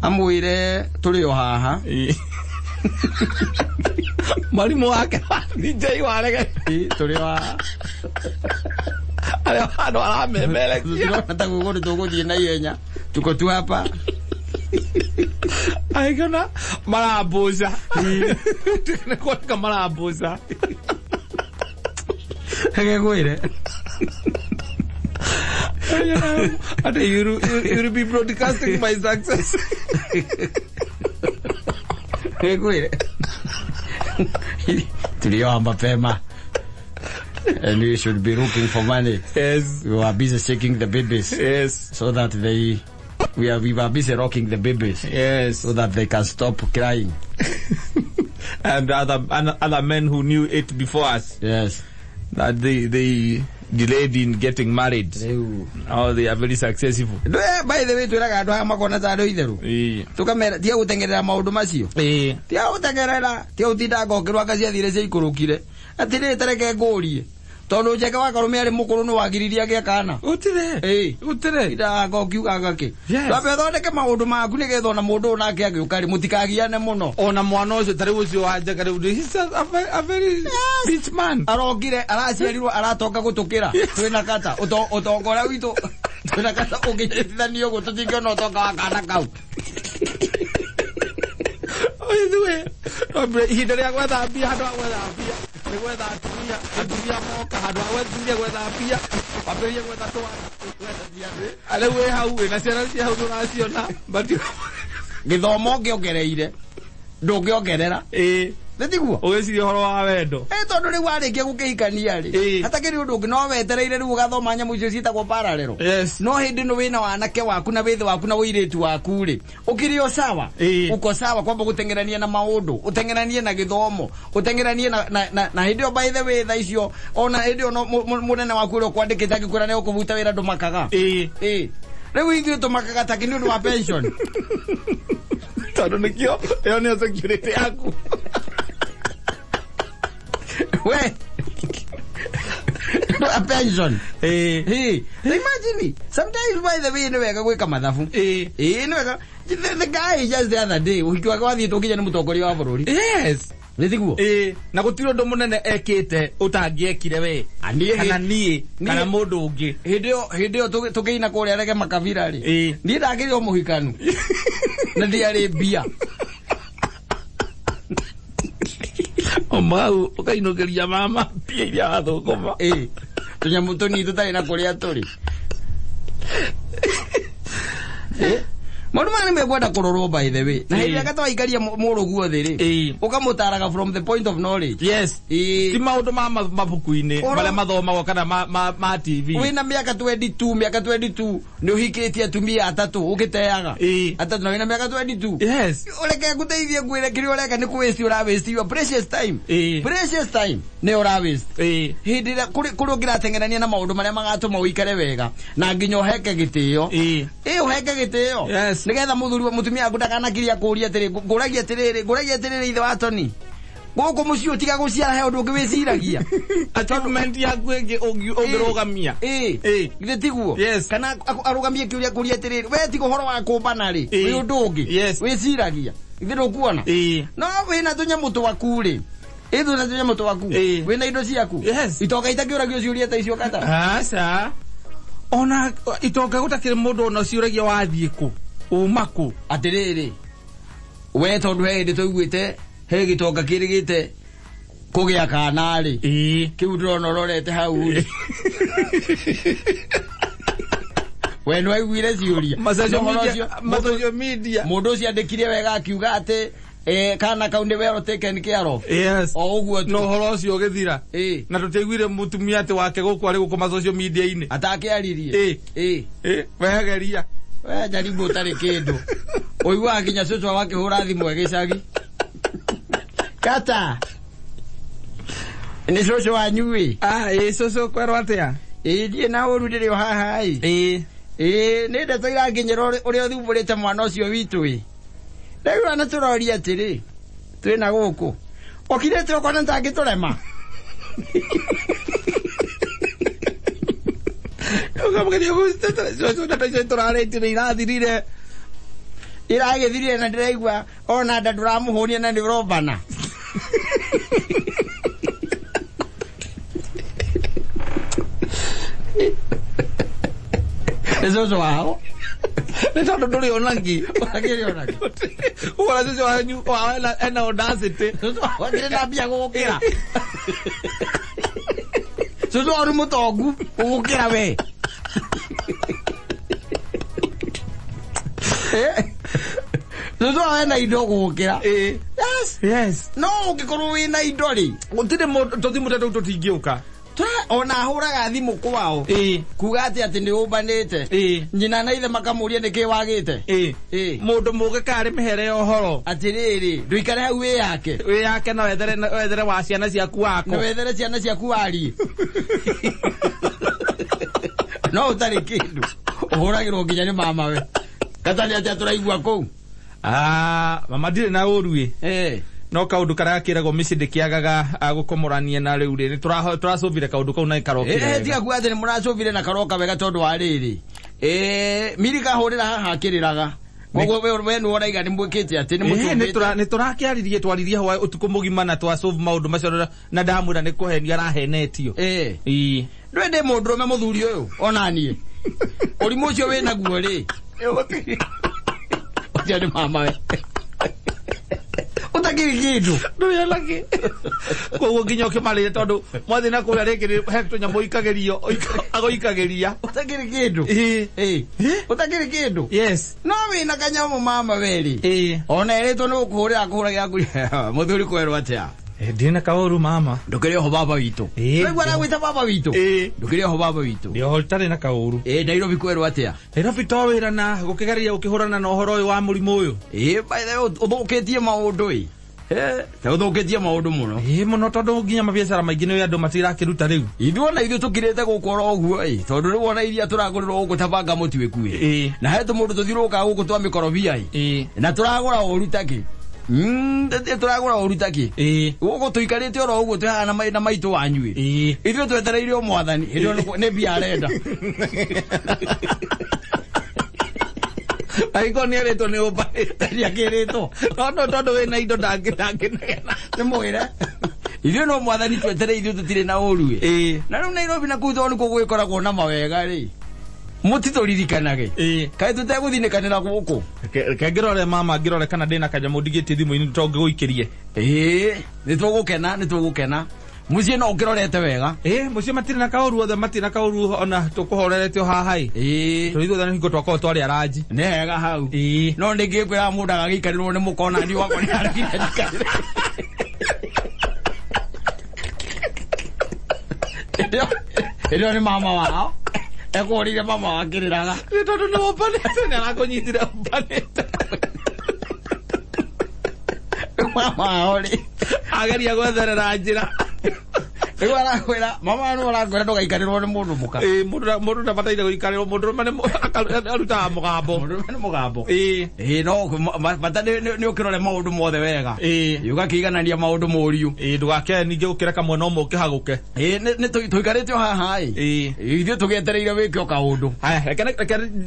Amwĩre tũrĩ o haha. Ĩĩ. Mwarimũ wake wa DJ warege. Ĩĩ, tũrĩ o haha. Arĩa handũ aramemerekia. Tũtirona ta gũkũ nĩ tũgũthiĩ na ihenya. Tuko tu hapa. Agĩkĩona marambũca. Nĩ kuoneka marambũca. Reke ngwĩre. Ati you'll be broadcasting my success. Reke ngwĩre. Tulioa mapema. And we should be looking for money. Yes. We were busy shaking the babies. Yes. So that they, we were busy rocking the babies. Yes. So that they can stop crying. And other men who knew it before us. Yes. That they delayed in getting married. Now they are very successful. By the way, twĩraga andũ aya makona ta andũ itherũ. Ĩĩ. Tũkamera tiga gũteng'erera maũndũ macio. Ĩĩ. Tiga gũteng'erera, tiga gũtinda ngokĩrwo anga ciathire ciaikũrũkire. Atĩrĩrĩ ta reke ngũrie. Tondũ Njeke wa Karũme arĩ mũkũrũ nĩ wagiririe agĩe kana. Gũtirĩ. Ĩĩ. Gũtirĩ. Tindaga ũkiugaga kĩ. Yes. Twambe ũthondeke maũndũ maku nĩgetha ona mũndũ ũyũ nake agĩũka rĩ mũtikagiane mũno. Ona mwana ũcio ta rĩu ũcio wa Njaka rĩu he's a very rich man. Arokire araciarirwo aratonga gũtũkĩra. Twĩna kata ũtonga ũrĩa witũ twĩna kata ũngĩnyitithanio ũguo tũtingĩona ũtonga wa kana kau. Ithuĩ ihinda rĩa gwetha mbia handũ ha gwetha mbia nĩ gwetha atumia, atumia moka handũ ha atumia gwetha mbia wambĩrĩrie gwetha twana. Rĩu wĩ hau wĩna ciana cia hau ndũraciona but gĩthomo ũngĩongereire ndũngĩongerera. Ĩĩ. Nĩtiguo? Ũgĩciria ũhoro wa wendo. Tondũ rĩu warĩkia gũkĩhikania rĩ, hatakĩrĩ ũndũ ũngĩ no wetereire rĩu ũgathoma nyamũ icio ciĩtagwo parallel. Yes. No hĩndĩ ĩno wĩna wanake waku na wĩthĩ waku na ũirĩtu waku rĩ, ũkĩrĩ o sawa. Uko sawa kwamba gũteng'erania na maũndũ, ũteng'eranie na gĩthomo, ũteng'eranie na hĩndĩ ĩyo by the way thaa icio ona hĩndĩ ĩyo no mũnene waku ũrĩa ũkwandĩkĩte angĩkwĩra nĩ ũkũbuta wĩra ndũmakaga. Rĩu ithuĩ tũmakaga takĩ nĩ ũndũ wa pension. Tondũ nĩkĩo ĩyo nĩyo security yaku. We. A pension. Hey, imagine sometimes by the way nĩ wega gwĩka mathabu. Nĩ wega. The guy just the other day ũhiki wake wathiĩtwo nginya nĩ mũtongoria wa bũrũri. Yes. Nĩ tiguo? Na gũtirĩ ũndũ mũnene ekĩte ũtangĩekire we. Kana niĩ, kana mũndũ ũngĩ. Hĩndĩ ĩyo tũkĩina kũrĩa Rege Makabira rĩ. Niĩ ndakĩrĩ o mũhikanu. Na ndiarĩ mbia. O mau ũkainũkĩria mama mbia iria wathũkũma. Tũnyamũ tũnini tũtarĩ na kũrĩa tũrĩ. Maũndũ maya nĩ mekwenda kũrorwo by the way. Na hĩndĩ ĩrĩa twaikaria mũrũguo thĩ rĩ, ũkamũtaraga from the point of knowledge. Yes. Ti maũndũ ma mabuku-inĩ marĩa mathomagwo kana ma TV. Wĩna mĩaka 22, mĩaka 22 nĩ ũhikĩtie atumia atatũ ũgĩteaga. Atatũ na wĩna mĩaka 22. Yes. Ũreke ngũteithie ngwĩre kĩrĩa ũreka nĩ kũ-waste ũra waste your precious time. Precious time nĩ ũra waste. Hĩndĩ ĩrĩa kũrĩ ũngĩrateng'erania na maũndũ marĩa magatũma ũikare wega na nginya ũheke gĩtĩo. Ũheke gĩtĩo. Yes. Nĩgetha mũthuri wa mũtumia waku ndakanakiria kũũria atĩrĩ, ngũragia atĩrĩrĩ, ngũragia atĩrĩrĩ ithe wa Tony. Gũkũ mũciĩ ũtiga gũciara he ũndũ ũngĩ wĩciragia. Achievement yaku ĩngĩ ũngĩrũgamia. Githĩ tiguo? Yes. Kana arũgamie kĩũria kũria atĩrĩrĩ, we tiga ũhoro wa kũmbana rĩ, wĩ ũndũ ũngĩ. Yes. Wĩciragia. Githĩ ndũkuona? No wĩna tũnyamũ twaku rĩ. Wĩna tũnyamũ twaku. Wĩna indo ciaku. Yes. Itonga itakĩũragio ciũria ta icio kata. Aca. Ona itonga gũtakĩrĩ mũndũ ona ciũragia wathiĩ kũ? Uma kũ? Atĩrĩrĩ. We tondũ he hĩndĩ tũiguĩte he gĩtonga kĩrĩgĩte kũgĩa kana rĩ. Kĩu ndĩrona ũrorete hau rĩ. We nĩ waiguire ciũria. Ma social media. Mũndũ ũcio andĩkire wega akiuga atĩ kana kau nĩ well taken care of. Yes. O ũguo tu. No ũhoro ũcio ũgĩthira. Na tũtiaiguire mũtumia atĩ wake gũkũ arĩ gũkũ ma social media-inĩ. Atakĩaririe. Wegeria. We jaribu ũtarĩ kĩndũ. Ũiguaga nginya cũcũ wakĩhũra thimũ agĩcagi. Kata. Nĩ cũcũ wanyu ĩ. Cũcũ kwerwo atĩa? Ndiĩ na ũru ndĩrĩ o haha ĩ. Nĩ ndeto iranginyĩra ũrĩa ũthumbũrĩte mwana ũcio witũ ĩ. Rĩu ona tũroria atĩrĩ, twĩna gũkũ. Ũkirĩte ũkona ntangĩtũrema. Ũkamũgeria gũciteta, ndeto icio tũrarĩtie nĩ irathirire. Iragĩthirire na ndĩraigua ona nda ndũramũhũnia na nĩ ũrombana. Nĩ cũcũ wao. Nĩ tondũ ndũrĩ onagi. Ũtakĩrĩ onagi. Ũkona cũcũ wanyu wao ena audacity. Cũcũ wao akĩrĩ na mbia gũgũkĩra. Cũcũ wao nĩ mũtongu gũgũkĩra we. Cũcũ wao ena indo gũgũkĩra. Yes. Yes. No ũngĩkorwo wĩna indo rĩ, gũtirĩ mũndũ tũthimũ ta tũu tũtingĩũka. Ona ahũraga thimũ kwao. Kuga atĩ nĩ ũmbanĩte. Nyina na ithe makamũria nĩkĩ wagĩte. Mũndũ mũgĩ karĩ mĩhere ya ũhoro. Atĩrĩrĩ, ndũikare hau wĩ yake. Wĩ yake na wethere wa ciana ciaku wako. Na wethere ciana ciaku warie. No ũtarĩ kĩndũ. Ũhũragĩrwo nginya nĩ mama we. Kata nĩ atĩa tũraigua kũu? Mama ndirĩ na ũru ĩ. No kaũndũ karĩa gakĩragwo mĩciĩ ndĩkĩagaga gũkomorania na rĩu rĩ, nĩ tũracũvire kaũndũ kau na karokire wega. Tiga kuga atĩ nĩ mũracũvire na karoka wega tondũ wa rĩrĩ. Miri kahũrĩra haha akĩrĩraga. Koguo we nĩ ũraiga nĩ mwĩkĩte atĩ nĩ mũtũmĩte. Nĩ tũrakĩaririe, twaririe hwa ũtukũ mũgima na twacũve maũndũ macio na ndamwĩra nĩ kũhenio arahenetio. Ndũĩ ndĩ mũndũrũme mũthuri ũyũ ona niĩ. Ũrimũ ũcio wĩnaguo rĩ. Ũcio nĩ mama we. Ũtakĩrĩ kĩndũ. Ndũrĩ ona kĩ. Koguo nginya ũkĩmarĩre tondũ mwathiĩ na kũrĩa rĩngĩ he tũnyamũ ũikagĩrio agũikagĩria. Ũtakĩrĩ kĩndũ. Ĩĩ. Ĩĩ. Ũtakĩrĩ kĩndũ. Yes. No wĩna kanyamũ mama werĩ. Ĩĩ. Ona ĩrĩtwo nĩ gũkũhũrĩra akũhũragĩra ngũria. Mũthuri kwerwo atĩa? Ndirĩ na kaũru mama. Ndũkĩrĩ oho baba witũ. Ĩĩ. Waigua aragwĩta baba witũ? Ĩĩ. Ndũkĩrĩ oho baba witũ. Ndĩ oho itarĩ na kaũru. Ĩĩ Nairobi kwerwo atĩa? Nairobi to wĩra na gũkĩgeria gũkĩhũrana na ũhoro ũyũ wa mũrimũ ũyũ. Ĩĩ by the way ũthũkĩtie maũndũ ĩ. Ta ũthũkĩtie maũndũ mũno. Ĩĩ mũno tondũ nginya mabiacara maingĩ nĩ andũ matirakĩruta rĩu. Ithuĩ ona ithuĩ tũkirĩte gũkũ oro ũguo ĩ. Tondũ rĩu ona iria tũragũrĩrwo gũkũ ta banga mũtuĩku ĩ. Ĩĩ. Na he tũmũndũ tũthiũrũrũkaga gũkũ twa mĩkorobia ĩ. Ĩĩ. Na tũragũra ũru takĩ. Tũragũra ũru takĩ. Ĩĩ. Gũkũ tũikarĩte oro ũguo twĩ haha na maitũ wanyu ĩ. Ĩĩ. Ithuĩ twetereire o mwathani. Hĩndĩ ĩyo nĩ mbia arenda. Angĩkorwo nĩ erĩtwo nĩ ũmbanĩte. Nĩakĩrĩtwo. No tondũ wĩna indo ndangĩnegena. Nĩ mwĩre. Ithuĩ no mwathani twetereire ithuĩ tũtirĩ na ũru ĩ. Ĩĩ. Na rĩu Nairobi na kũu tondũ nĩkuo gũgĩkoragwo na mawega rĩ. Mũtitũririkanage. Ĩĩ. Kaĩ tũtegũthinĩkanĩra gũkũ? Reke ngĩrore mama ngĩrore kana ndĩna kanyamũ ndigĩtie thimũ-inĩ to ngĩgũikĩrie. Ĩĩ, nĩtũgũkena, nĩtũgũkena. Mũciĩ no ũkĩrorete wega. Ĩĩ, mũciĩ matirĩ na kaũru othe matirĩ na kaũru ona tũkũhorerete o haha ĩ. Ĩĩ. Tondũ ithuothe nĩ hingo twakorwo twarĩ aranji. Nĩ hega hau. Ĩĩ. No nĩngĩkwĩra mũndũ agagĩikarĩrwo nĩ mũkona niĩ wakwa nĩ aregire njikarĩre. Hĩndĩ ĩyo nĩ mama wao. Ekũhũrĩire mama wao akĩrĩraga. Nĩ tondũ nĩ ũmbanĩte nĩ arakũnyitire ũmbanĩte. Mama wao rĩ. Ageria gwetherera njĩra. Rĩu arakwĩra mama nĩ arakwĩra ndũgaikarĩrwo nĩ mũndũ mũka. Ĩĩ, mũndũ ndabataire gũikarĩrwo mũndũ ũrũme nĩ arutaga mũgambo. Mũndũ ũrũme nĩ mũgambo. Ĩĩ. Ĩĩ no bata nĩ ũkĩrore maũndũ mothe wega. Ĩĩ. Ũgakĩiganania maũndũ mũriũ. Ĩĩ, ndũgakĩae ningĩ gũkĩreka mwena ũmwe ũkĩhagũke. Ĩĩ nĩ tũikarĩte o haha ĩ. Ĩĩ. Ithuĩ tũgĩetereire wĩke o kaũndũ. Haya, reke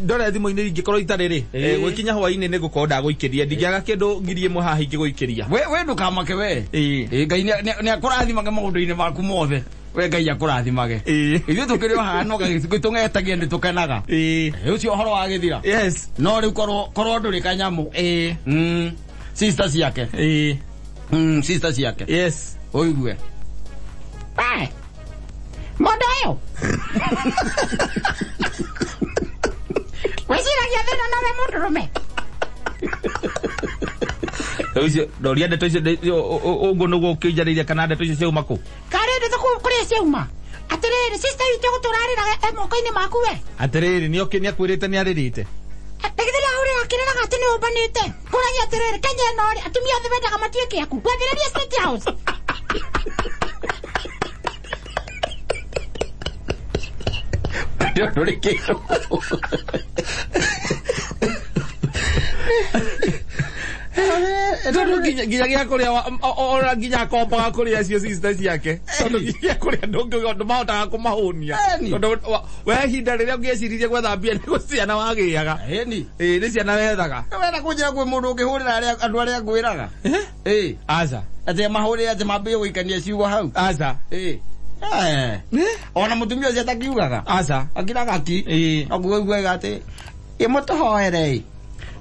ndore thimũ-inĩ ingĩkorwo itarĩ rĩ. Ĩĩ. Gũkinya hwaĩ-inĩ nĩ ngũkorwo ndagũikĩria. Ndingĩaga kĩndũ 1000 haha ingĩgũikĩria. We ndũkamake we. Ĩĩ. Ĩĩ Ngai nĩ akũrathimage maũndũ-inĩ maku mothe. We Ngai akũrathimage. Ĩĩ. Ithuĩ tũkĩrĩ o haha no tũng'etagia nĩ tũkenaga. Ĩĩ. Ũcio ũhoro wagĩthira. Yes. No rĩu korwo ndũrĩ kanyamũ. Ĩĩ. Sister ciake. Ĩĩ. Sister ciake. Yes. Ũigue. Mũndũ ũyũ. Wĩciragia thĩna nowe mũndũrũme. Ũcio ndoria ndeto icio ũguo nĩguo ũkĩnjarĩirie kana ndeto icio ciauma kũ? Karĩ ndeto kũrĩa ciauma. Atĩrĩrĩ, sister witũ gũtũrarĩraga e moko-inĩ maku we. Atĩrĩrĩ, nĩakwĩrĩte nĩarĩrĩte. Ndagĩtarĩ ahũrĩra akĩrĩraga atĩ nĩ ũmbanĩte. Kũragia atĩrĩrĩ, Kenya ĩno rĩ, atumia othe mendaga matuĩke aku. Ngwambĩrĩria State House. Ndũrĩ kĩndũ. Tondũ nginya gĩa kũrĩa ona nginya akombaga kũrĩa acio sister ciake. Tondũ nginya gĩa kũrĩa ndũmahotaga kũmahũnia. Ĩni. Tondũ we ihinda rĩrĩa ũngĩeciririe gwetha mbia nĩ ciana wagĩaga. Ĩni. Ĩĩ, nĩ ciana wethaga. Wenda kũnjĩra kwĩ mũndũ ũngĩhũrĩra andũ arĩa ngwĩraga. Ĩĩ. Aca. Atĩ mahũrĩre atĩ mambĩrĩrie gũikania ciugo hau. Aca. Ĩĩ. Ona mũtumia ũcio atakiugaga. Aca. Akiraga ki. Ĩĩ. No kuugaga atĩ ĩ mũtũhoere ĩ.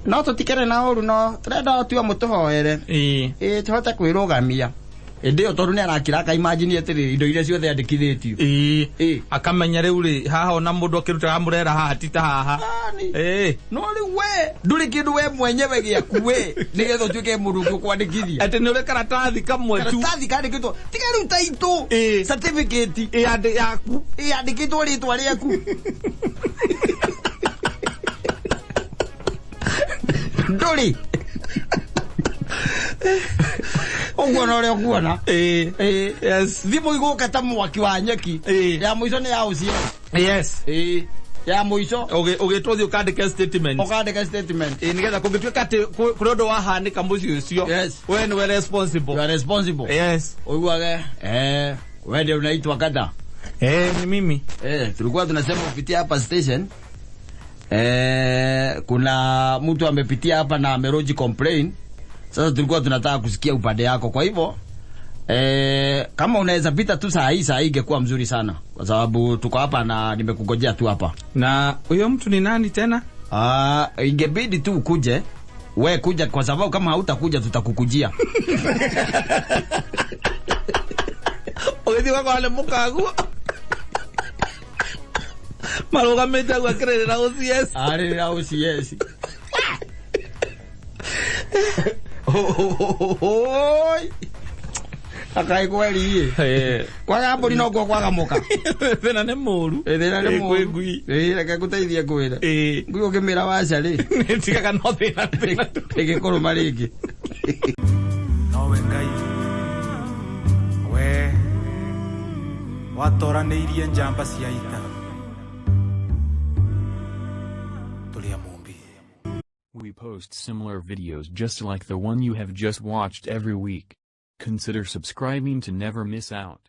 No tũtikĩrĩ na ũru no tũrenda o tu mũtũhoere. Ĩĩ. Ĩĩ tũhote kwĩrũgamia. Hĩndĩ ĩyo tondũ nĩ arakira akaimagine atĩrĩrĩ indo iria ciothe andĩkithĩtio. Ĩĩ. Ĩĩ. Akamenya rĩu rĩ haha ona mũndũ akĩrutaga mũrera haha ti ta haha. Ĩĩ. No rĩu we ndũrĩ kĩndũ we mwenyewe gĩaku we nĩgetha ũtuĩke mũndũ ũngĩ ũkwandĩkithia. Atĩ nĩ ũrĩ karatathi kamwe tu. Karatathi kandĩkĩtwo tiga rĩu taitũ. Ĩĩ. Certificate. Ĩĩ yaku. Ĩyandĩkĩtwo rĩtwa rĩaku. Ndũrĩ. Ũguo na ũrĩa ũkuona. Ĩĩ. Ĩĩ. Yes. Thimũ igũka ta mwaki wa nyeki. Ĩĩ. Ya mũico nĩ ya ũcio. Yes. Ĩĩ. Ya mũico. Ũgĩtwo ũthiĩ ũkandĩke statement. Ũkandĩka statement. Ĩĩ, nĩgetha kũngĩtuĩka atĩ kũrĩ ũndũ wahanĩka mũciĩ ũcio. Yes. We nĩwe responsible. You are responsible. Yes. Ũiguage, wewe ndio unaitwa kada. Ni mimi. Tulikuwa tunasema kupitia hapa station. Kuna mtu amepitia hapa na ameroji complain. Sasa tulikuwa tunataka kusikia upande yako. Kwa hivyo kama unaweza pita tu saa hii, saa hii ingekuwa mzuri sana. Kwa sababu tuko hapa na nimekungojea tu hapa. Na huyo mtu ni nani tena? Ingebidi tu ukuje. We kuja kwa sababu kama hautakuja tutakukujia. Ũgĩthiĩ ũgakora nĩ mũkaguo marũgamĩte aguo akĩrĩrĩra OCS. Arĩrĩra OCS. Akaĩ kweri kwaga mbũri nokuo kwaga mũka. Thĩna nĩ mũru. Thĩna nĩ Ĩ, kwĩ mũru. ngui. Ĩ, reke ngũteithie ngwĩre. Ngui ũkĩmĩra waca rĩ, Tigaga no thĩna thĩna. ĩgĩkũrũma rĩngĩ. Nowe Ngai we watoranĩirie njamba cia ita tũrĩ a Mũmbi. We post similar videos just like the one you have just watched every week. Consider subscribing to never miss out.